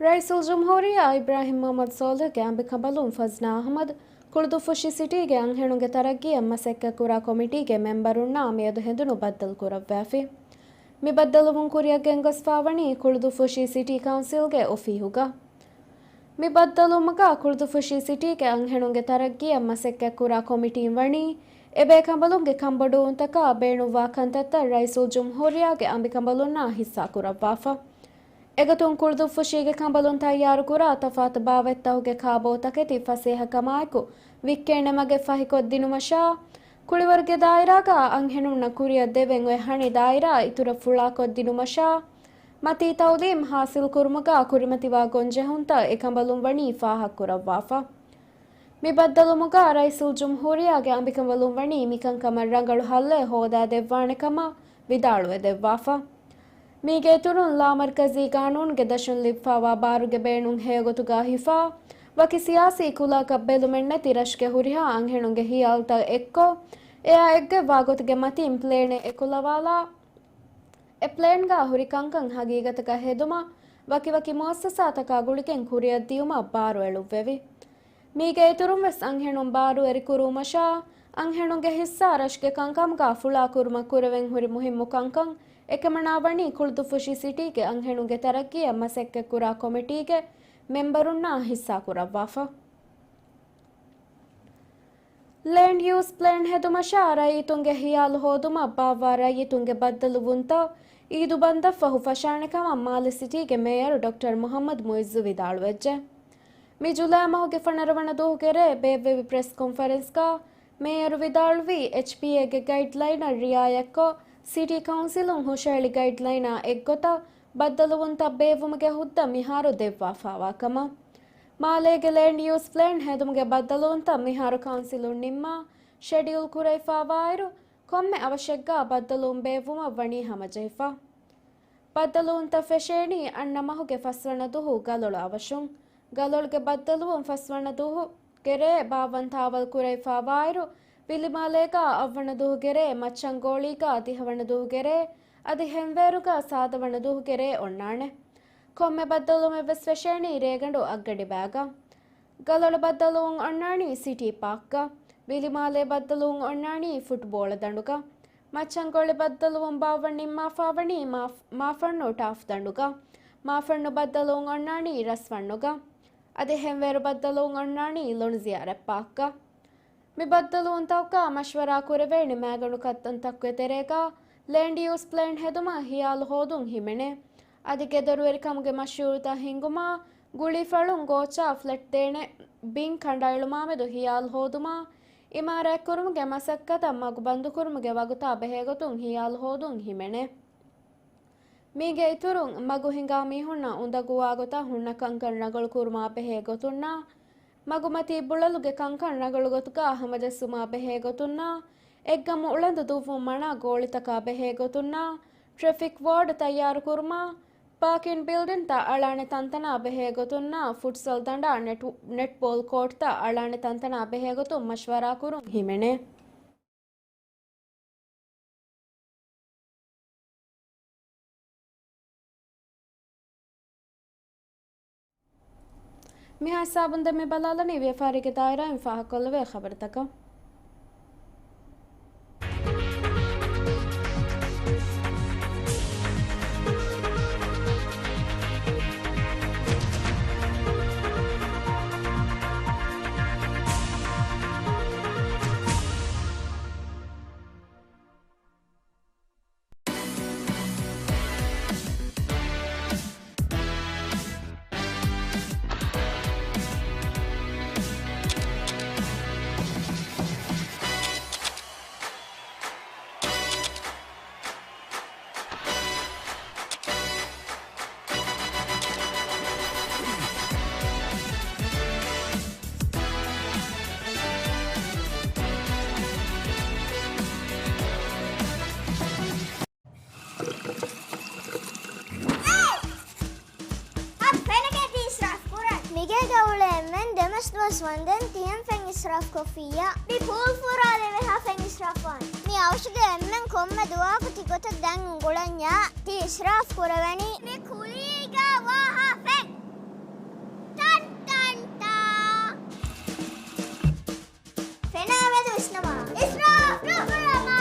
ރައީސުލްޖުމްހޫރިއްޔާ އިބްރާހިމް މުޙައްމަދު ސޯލިހުގެ އަނބިކަނބަލުން ފަޒްނާ އަޙްމަދު ކުޅުދުއްފުށި ސިޓީގެ އަންހެނުންގެ ތަރައްގީއަށް މަސައްކަތްކުރާ ކޮމިޓީގެ މެމްބަރުންނާ މިއަދު ހެނދުނު ބައްދަލުކުރައްވާފި. މި ބައްދަލުވުން ކުރިއަށް ގެންގޮސްފާވަނީ ކުޅުދުއްފުށި ސިޓީ ކައުންސިލްގެ އޮފީހުގަ. މި ބައްދަލުވުމުގަ ކުޅުދުއްފުށި ސިޓީގެ އަންހެނުންގެ ތަރައްގީއަށް މަސައްކަތްކުރާ ކޮމިޓީން ވަނީ، އެބޭކަނބަލުންގެ ކަންބޮޑުވުންތަކާ ބޭނުންވާ ކަންތައްތައް ރައީސުލްޖުމްހޫރިއްޔާގެ އަނބިކަނބަލުންނާ ހިއްސާކުރައްވާފަ. އެގޮތުން ކުޅުދުއްފުށީގެ ކަނބަލުން ތައްޔާރުކުރާ ތަފާތު ބާވަތްތަކުގެ ކާބޯތަކެތި ފަސޭހަކަމާއެކު ވިއްކޭނެ މަގެއް ފަހިކޮށްދިނުމަށާ، ކުޅިވަރުގެ ދާއިރާގަ އަންހެނުންނަށް ކުރިއަށް ދެވެން އޮތް ހަނި ދާއިރާ އިތުރަށް ފުޅާކޮށްދިނުމަށާ، މަތީ ތައުލީމް ހާސިލްކުރުމުގަ ކުރިމަތިވާ ގޮންޖެހުންތައް އެކަނބަލުން ވަނީ ފާހަގަކުރައްވާފަ. މި ބައްދަލުވުމުގަ ރައީސުލްޖުމްހޫރިއްޔާގެ އަނބިކަނބަލުން ވަނީ މިކަންކަމަށް ރަނގަޅު ހައްލެއް ހޯދާދެއްވާނެ ކަމަށް ވިދާޅުވެދެއްވާފަ. މީގެ އިތުރުން ލާމަރްކަޒީ ގާނޫނުގެ ދަށުން ލިބިފާވާ ބާރުގެ ބޭނުން ހެޔޮގޮތުގަ ހިފާ، ވަކި ސިޔާސީ ކުލައަކަށް ބެލުމެއްނެތި ރަށުގެ ހުރިހާ އަންހެނުންގެ ހިޔާލުތައް އެއްކޮށް، އެއާ އެއްގޮތްވާ ގޮތުގެ މަތީން ޕްލޭނެއް އެކުލަވާލާ، އެ ޕްލޭންގަ ހުރި ކަންކަން ހަގީގަތަކަށް ހެދުމަށް ވަކިވަކި މުއައްސަސާތަކާ ގުޅިގެން ކުރިއަށްދިއުމަށް ބާރު އެޅުއްވެވި. މީގެ އިތުރުން ވެސް އަންހެނުން ބާރު އެރިކުރުވުމަށާ، އަންހެނުންގެ ހިއްސާ ރަށުގެ ކަންކަމުގަ ފުޅާކުރުމަށް ކުރެވެން ހުރި މުހިއްމު ކަންކަން އެކަމަނާ ވަނީ ކުޅުދުއްފުށި ސިޓީގެ އަންހެނުންގެ ތަރައްގީއަށް މަސައްކަތްކުރާ ކޮމިޓީގެ މެމްބަރުންނާ ހިއްސާކުރައްވާފަ. ލޭންޑް ޔޫސް ޕްލޭން ހެދުމަށާ ރައްޔިތުންގެ ހިޔާލު ހޯދުމަށް ބާއްވާ ރައްޔިތުންގެ ބައްދަލުވުންތައް އީދު ބަންދަށްފަހު ފަށާނެ ކަމަށް މާލެ ސިޓީގެ މޭޔަރު ޑޮކްޓަރ މުޙައްމަދު މުއިއްޒު ވިދާޅުވެއްޖެ. މި ޖުލައި މަހުގެ ފަނަރަ ވަނަ ދުވަހުގެ ރޭ ބޭއްވެވި ޕްރެސް ކޮންފަރެންސްގަ މޭޔަރު ވިދާޅުވީ، އެޗްޕީއޭގެ ގައިޑްލައިނަށް ރިއާޔަތްކޮށް، ސިޓީ ކައުންސިލުން ހުށަހެޅި ގައިޑްލައިނާ އެއްގޮތަށް ބައްދަލުވުންތައް ބޭއްވުމުގެ ހުއްދަ މިހާރު ދެއްވާފާވާ ކަމަށް. މާލޭގެ ލޭންޑް ޔޫސް ޕްލޭން ހެދުމުގެ ބައްދަލުވުންތައް މިހާރު ކައުންސިލުން ނިންމާ، ޝެޑިއުލް ކުރެވިފާވާއިރު، ކޮންމެ އަވަށެއްގަ ބައްދަލުވުން ބޭއްވުމަށް ވަނީ ހަމަޖެހިފަ. ބައްދަލުވުންތައް ފެށޭނީ އަންނަ މަހުގެ ފަސްވަނަ ދުހު ގަލޮޅު އަވަށުން. ގަލޮޅުގެ ބައްދަލުވުން ފަސްވަނަ ދުހުގެ ރޭ ބާއްވަން ތާވަލް ކުރެވިފާވާއިރު، ވިލިމާލޭގަ އަށްވަނަ ދުހުގެ ރޭ، މައްޗަންގޯޅީގަ ދިހަވަނަ ދުހުގެ ރޭ، އަދި ހެންވޭރުގަ ސާދަވަނަ ދުހުގެ ރޭ އޮންނާނެ. ކޮންމެ ބައްދަލުވުމެއް ވެސް ފެށޭނީ ރޭގަނޑު އަށްގަޑިބައިގަ. ގަލޮޅު ބައްދަލުވުން އޮންނާނީ ސިޓީ ޕާކްގަ. ވިލިމާލޭ ބައްދަލުވުން އޮންނާނީ ފުޓްބޯޅަ ދަނޑުގަ. މައްޗަންގޯޅި ބައްދަލުވުން ބާއްވަން ނިންމާފާވަނީ މާ-، މާފަންނު ޓާފް ދަނޑުގަ. މާފަންނު ބައްދަލުވުން އޮންނާނީ ރަސްފަންނުގަ. އަދި ހެންވޭރު ބައްދަލުވުން އޮންނާނީ ލޮނުޒިޔާރަތް ޕާކްގަ. މި ބައްދަލުވުންތަކުގަ މަޝްވަރާ ކުރެވޭނެ މައިގަނޑު ކަންތައްތަކުގެ ތެރޭގަ ލޭންޑް ޔޫސް ޕްލޭން ހެދުމަށް ހިޔާލު ހޯދުން ހިމެނޭ. އަދި ގެދޮރުވެރިކަމުގެ މަޝްރޫޢުތައް ހިންގުމާ، ގުޅީފަޅުން ގޯއްޗާ ފްލެޓް ދޭނެ ބިން ކަނޑައެޅުމާމެދު ހިޔާލު ހޯދުމާ، އިމާރާތްކުރުމުގެ މަސައްކަތަށް މަގު ބަންދުކުރުމުގެ ވަގުތާ ބެހޭގޮތުން ހިޔާލު ހޯދުން ހިމެނޭ. މީގެ އިތުރުން، މަގު ހިނގާ މީހުންނަށް އުނދަގޫވާގޮތަށް ހުންނަ ކަންކަން ރަނގަޅު ކުރުމާ ބެހޭ ގޮތުންނާ، މަގުމަތީ ބުޅަލުގެ ކަންކަން ރަނގަޅު ގޮތުގަ ހަމަޖައްސުމާ ބެހޭ ގޮތުންނާ، އެއްގަމު އުޅަނދު ދުއްވުން މަނާ ގޯޅިތަކާ ބެހޭ ގޮތުންނާ، ޓްރެފިކް ވާޑް ތައްޔާރު ކުރުމާ، ޕާކިން ބިލްޑިންތައް އަޅާނެ ތަންތަނާ ބެހޭ ގޮތުންނާ، ފުޓްސަލް ދަނޑާ ނެޓް، ނެޓްބޯލް ކޯޓްތައް އަޅާނެ ތަންތަނާ ބެހޭ ގޮތުން މަޝްވަރާ ކުރުން ހިމެނޭ. މިހާ ހިސާބުން ދެން މި ބަލާލަނީ ވިޔަފާރީގެ ދާއިރާއިން ފާހަގަކޮށްލެވޭ ޚަބަރުތަކަށް. އަ، ފެނަކޭ ތި އިސްރާފް ކުރަން. މިގޭގަ އުޅޭ އެންމެން ދެމަސް ދުވަސް ވަންދެން ތިހެން ފެން އިސްރާފް ކޮށްފިއްޔާ. މި ޕޫލް ފުރާލެވޭ ހާ ފެން އިސްރާފް ވާން. މި އަވަށުގެ އެންމެން ކޮންމެ ދުވަހަކު ތި ގޮތަށް ދަން އުނގުޅަންޏާ ތި އިސްރާފް ކުރެވެނީ. މި ކުލީގަ ވާ ހާ ފެން. ޓަން ޓަން ޓާ. ފެނާ މެދު ވިސްނަމާ. އިސްރާފް ނުކުރަމާ.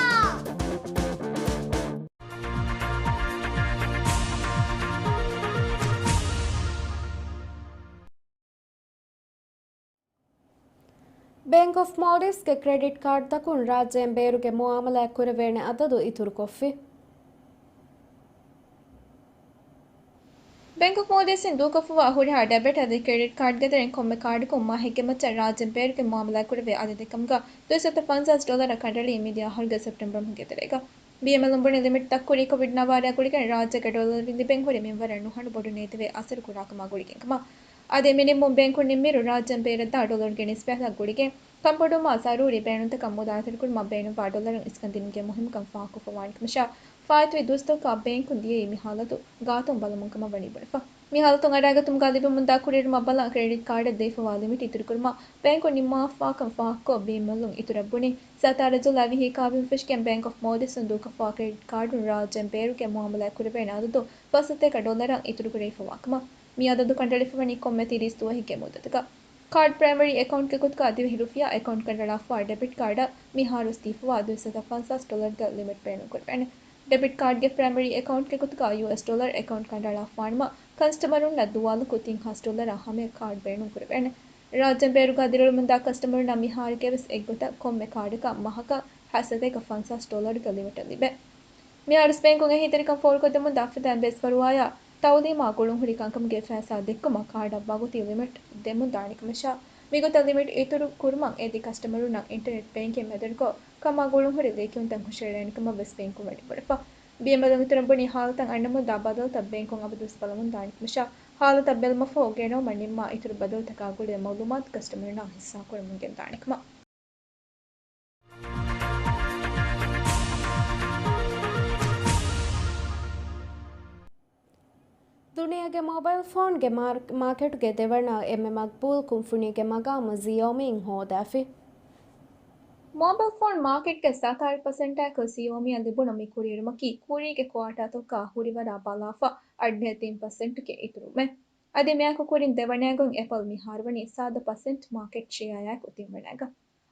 ބޭންކް އޮފް މޯލްޑިވްސްގެ ކްރެޑިޓް ކާޑްތަކުން ރާއްޖޭން ބޭރުގެ މުއާމަލާތް ކުރެވޭނެ އަދަދު އިތުރުކޮށްފި. ބޭންކް އޮފް މޯލްޑިވްސްއިން ދޫކޮށްފައިވާ ހުރިހާ ޑެބިޓް އަދި ކްރެޑިޓް ކާޑްގެ ތެރެއިން ކޮންމެ ކާޑަކުން މާހެއްގެ މައްޗަށް ރާއްޖޭން ބޭރުގެ މުއާމަލާތް ކުރެވޭ އަދަދެއް ކަމުގަ ދުއިސައްތަ ފަންސާސް ޑޮލަރަށް ކަނޑައެޅީ މިދިޔަ އަހަރުގެ ސެޕްޓެމްބަރ މަހުގެ ތެރޭގަ. ބީއެމްއެލް އުނބުނި ލިމިޓް ދަށްކުރީ ކޮވިޑް ނަވާރައާ ގުޅިގެން ރާއްޖޭގަ ޑޮލަރު ލިބެން ހުރި މިންވަރަށް ނުހަނު ބޮޑު ނޭދެވޭ އަސަރު ކުރާކަމާ ގުޅިގެންކަމަށް. އަދި މި ނިންމުން ބޭންކުން ނިންމިއިރު ރާއްޖޭން ބޭރަށްދާ ޑޮލަރުގެ ނިސްބަތް ހަތަރު ގުޅިގެން ކަންބޮޑުވުމާ ޒަރޫރީ ބޭނުންތަކަށް މުދާ އެތެރެކުރުމަށް ބޭނުންތަކަށް މުދާ އެތެރެކުރުމަށް ބޭނުން ދިނުމުގެ މުހިއްމުކަން ފާހަގަކޮށްފައިވާނެ ކަމަށާ، ފާއިތުވި ދުވަސްތަކުގަ ބޭންކުން ދިޔައީ މި ހާލަތު ގާތުން ބަލަމުން ކަމަށް ވަނީ ބުނެފަ. މި ހާލަތުން އަރާގަތުމުގަ ލިބެމުންދާ ކުރިއެރުމަށް ބަލާ، ކްރެޑިޓް ކާޑަށް ދީފައިވާ ލިމިޓް އިތުރުކުރުމަށް ބޭންކުން ނިންމާފާކަން ފާހަގަކޮށް، ބީއެމްއެލުން އިތުރަށް ބުނި، ސަތާރަ ޖުލައި ވިހި ކާވެން ފެށިގެން ބޭންކް އޮފް މޯލްޑިވްސްއިން ދޫކޮށްފައިވާ ކްރެޑިޓް ކާޑުން ރާއްޖޭން ބޭރުގެ މުއާމަލާތް ކުރެވޭނެ އަދަދު ފަސް ސަތޭކަ ޑޮލަރަށް އިތުރުކުރެވިފައިވާކަމަށް. މި އަދަދު ކަނޑައެޅިފައިވަނީ ކޮންމެ ތިރީސް ދުވަހެއްގެ މުއްދަތަކަށް. ކާޑް ޕްރައިމަރީ އެކައުންޓްގެ ގޮތުގަ ދިވެހި ރުފިޔާ އެކައުންޓް ކަނޑައަޅާފައިވާ ޑެބިޓް ކާޑަށް މިހާރުވެސް ދީފައިވާ ދުއިސައްތަ ފަންސާސް ޑޮލަރުގެ ލިމިޓް ބޭނުންކުރެވޭނެ. ޑެބިޓް ކާޑްގެ ޕްރައިމަރީ އެކައުންޓްގެ ގޮތުގަ ޔޫއެސް ޑޮލަރު އެކައުންޓް ކަނޑައަޅާފައިވާނަމަ، ކަސްޓަމަރުންނަށް ދުވާލަކު ތިން ހާސް ޑޮލަރަށް ހަމަޔަށް ކާޑް ބޭނުންކުރެވޭނެ. ރާއްޖޭން ބޭރުގަ ދިރިއުޅެމުންދާ ކަސްޓަމަރުންނަށް މިހާރުގެވެސް އެއްގޮތަށް ކޮންމެ ކާޑަކަށް މަހަކަށް ހަތް ސަތޭކަ ފަންސާސް ޑޮލަރުގެ ލިމިޓެއް ލިބޭ. މިހާރުވެސް ބޭންކުން އެހީތެރިކަން ފޯރުކޮށްދެމުންދާ އަފަދައިން ބޭސްފަރުވާޔާ ތައުލީމާ ގުޅުންހުރި ކަންކަމުގެ ފައިސާ ދެއްކުމަށް ކާޑަށް ވަގުތީ ލިމިޓް ދެމުންދާނެ ކަމަށާ، މިގޮތަށް ލިމިޓް އިތުރު ކުރުމަށް އެދި ކަސްޓަމަރުންނަށް އިންޓަރނެޓް ބޭންކިން މެދުވެރިކޮށް، ކަމާ ގުޅުންހުރި ލިޔެކިޔުންތައް ހުށައެޅޭނެ ކަމަށް ވެސް ބޭންކުން ވަނީ ބުނެފަ. ބީއެމްއެލް އިތުރަށް ބުނީ ހާލަތައް އަންނަމުންދާ ބަދަލުތައް ބޭންކުން އަބަދުވެސް ބަލަމުންދާނެ ކަމަށާ، ހާލަތައް ބެލުމަށްފަހު ގެނައުމަށް ނިންމާ އިތުރު ބަދަލުތަކާ ގުޅޭ މައުލޫމާތު ކަސްޓަމަރުންނާ ހިއްސާކުރަމުން ގެންދާނެ ކަމަށް. ދުނިޔޭގެ މޮބައިލް ފޯންގެ މާރ-، މާކެޓުގެ ދެވަނަ އެންމެ މަގްބޫލް ކުންފުނީގެ މަގާމު ޒިއޯމީން ހޯދާފި. މޮބައިލް ފޯން މާކެޓްގެ ސަތާރަ ޕަސެންޓާއެކު ޒިއޯމީއަށް ލިބުނު މި ކުރިއެރުމަކީ ކުރީގެ ކުއާޓާތަކުގަ ހުރިވަރާ ބަލާފަ އަށްޑިހަ ތިން ޕަސެންޓުގެ އިތުރުވުމެއް. އަދި މިއާއެކު ކުރިން ދެވަނައިގޮތް އެޕަލް މިހާރު ވަނީ ސާދަ ޕަސެންޓް މާކެޓް ޝެއާއެކު ތިންވަނައިގަ.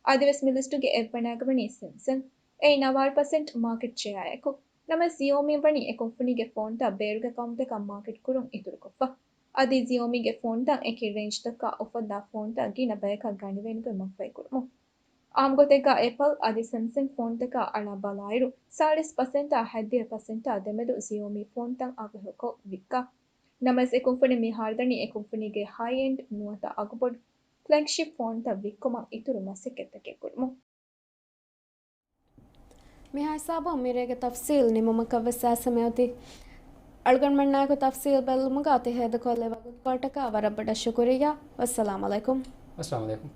އަދިވެސް މި ލިސްޓުގެ އެއްވަނައިގަ ވަނީ ސެމްސަން. އެއީ ނަވާރަ ޕަސެންޓް މާކެޓް ޝެއާއެކު. ނަމަވެސް ޒިއޯމީ ވަނީ އެ ކުންފުނީގެ ފޯންތައް ބޭރުގެ ޤައުމުތަކަށް މާކެޓް ކުރުން އިތުރުކޮށްފަ. އަދި ޒިއޯމީގެ ފޯންތައް އެކި ރޭންޖްތަކަށް އޮފަރުދާ ފޯންތައް ގިނަ ބަޔަކަށް ގަނެވޭނެ ގޮތް މަގުފަހި ކުރުމުން. އާއްމު ގޮތެއްގަ އެޕަލް އަދި ސެމްސަން ފޯންތަކަށް އަޅާ ބަލާއިރު، ސާޅީސް ޕަސެންޓާ ހަތްދިހަ ޕަސެންޓާ ދެމެދު ޒިއޯމީ ފޯންތައް އަވަހަކޮށް ވިއްކާ. ނަމަވެސް އެ ކުންފުނި މިހާރު ދަނީ އެ ކުންފުނީގެ ހައި އެންޑް ނުވަތަ އަގުބޮޑު ފްލެގްޝިޕް ފޯންތައް ވިއްކުމަށް އިތުރު މަސައްކަތްތަކެއް ކުރުމުން. މިހާ ހިސާބުން މިރޭގެ ތަފްސީލް ނިމުމަކަށް ވެސް އައިސް މިއޮތީ. އަޅުގަނޑުމެންނާއެކު ތަފްސީލް ބެއްލުމުގަ ތި ހޭދަކޮށްލި ވަގުތުކޮޅަށްޓަކާ ވަރަށް ބޮޑަށް ޝުކުރިއްޔާ. ވައްސަލާމް ޢަލައިކުމް. އައްސަލާމް ޢަލައިކުމް.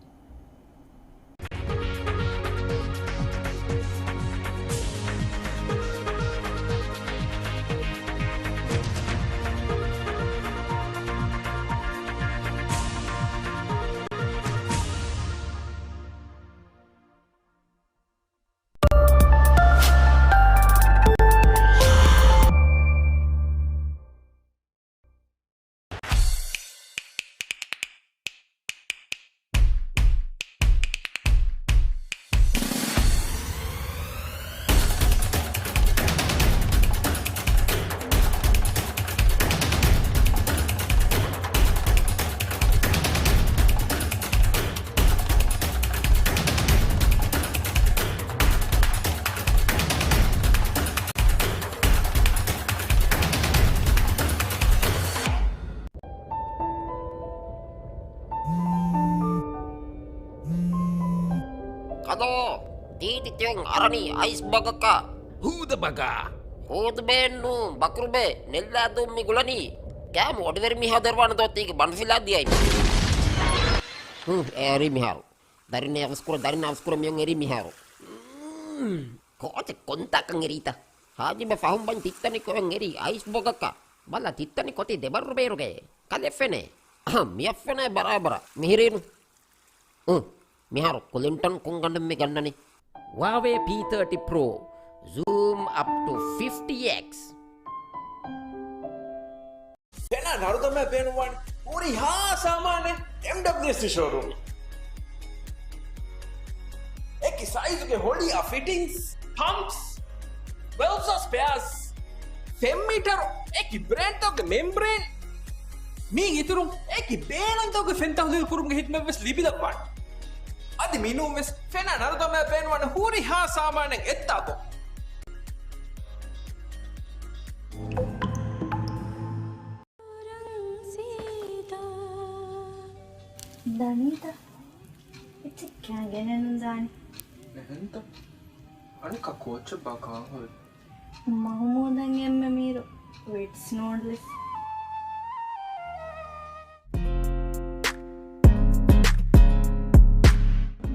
ކަލޯ، ދީދި ތިޔަން އަރަނީ އައިސް ބަގަކަށް. ހޫދަ ބަގާ. ހޫދުބޭންނޫ، ބަކުރުބޭ، ނެއްލާދޫ މި ގުޅަނީ. ކާމު އޮޑިވެރި މިހާ ދެރުވާނެ ދޯ ތީގެ ބަނޑުފިލާ ދިޔައި. ހު، އެރީ މިހާރު. ދަރިން އަވަސްކުރ، ދަރިން އަވަސްކުރ މިޔަން އެރީ މިހާރު. ކޯޗެ ކޮންތާކަން އެރީތަ؟ ހާޖިބެ ފަހުން ބަން ތިއްތަނި ކޮއެން އެރީ އައިސް ބޮގަކަށް. ބަލަ ތިއްތަނި ކޮތީ ދެބައްރު ބޭރުގައޭ. ކަލެ ފެނޭ. އަހަ، މިއަށް ފެނޭ ބަރާބަރަށް. މިހިރީނު. އު، މިހާރު ކުލިންޓަން ކުންގަނޑުން މި ގަންނަނީ. ހުއާވޭ ޕީ ތާޓީ ޕްރޯ. Zoom up to fifty X. ފެނާ ނަރުދަމާ ބޭނުންވާނެ ހުރިހާ ސާމާނެއް އެމްޑަބްލިއުސީ ޝޯރޫމް. އެކި ސައިޒުގެ ހޮޅިއާ ފިޓިންގްސް، ޕަމްޕްސް، ވެލްވްސް އާ ސްޕެއާސް، ފެން މީޓަރު، އެކި ބްރޭންޑްތަކުގެ މެމްބްރޭން، މީގެ އިތުރުން އެކި ބޭނުންތަކުގެ ފެން ތަހުލީލު ކުރުމުގެ ހިދުމަތްވެސް ލިބިލައްވާނެ. އަދި މިނޫންވެސް ފެނާ ނަރުދަމާ ބޭނުންވާނެ ހުރިހާ ސާމާނެއް އެއްތާކު. ދަނީތަ؟ އެއްޗެއް ކާ ގެނެއްނު ދާނެ. އެހެންތަ؟ އަނެއްކާ ކޯޗެއް ބާ ކާހޮވެ. މަހުމޫދަށް އެންމެ މީރު ވިޓްސް ނޫޑްލްސް.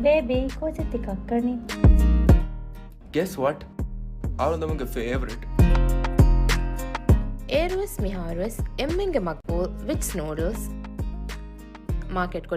ބޭބީ، ކޯޗެއް ތި ކައްކަނީ؟ Guess what? އަޅުގަނޑުމެންގެ ފޭވަރިޓް. އޭރުވެސް މިހާރުވެސް އެންމެންގެ މަގްބޫލް ވިޓްސް ނޫޑްލްސް. މާކެޓް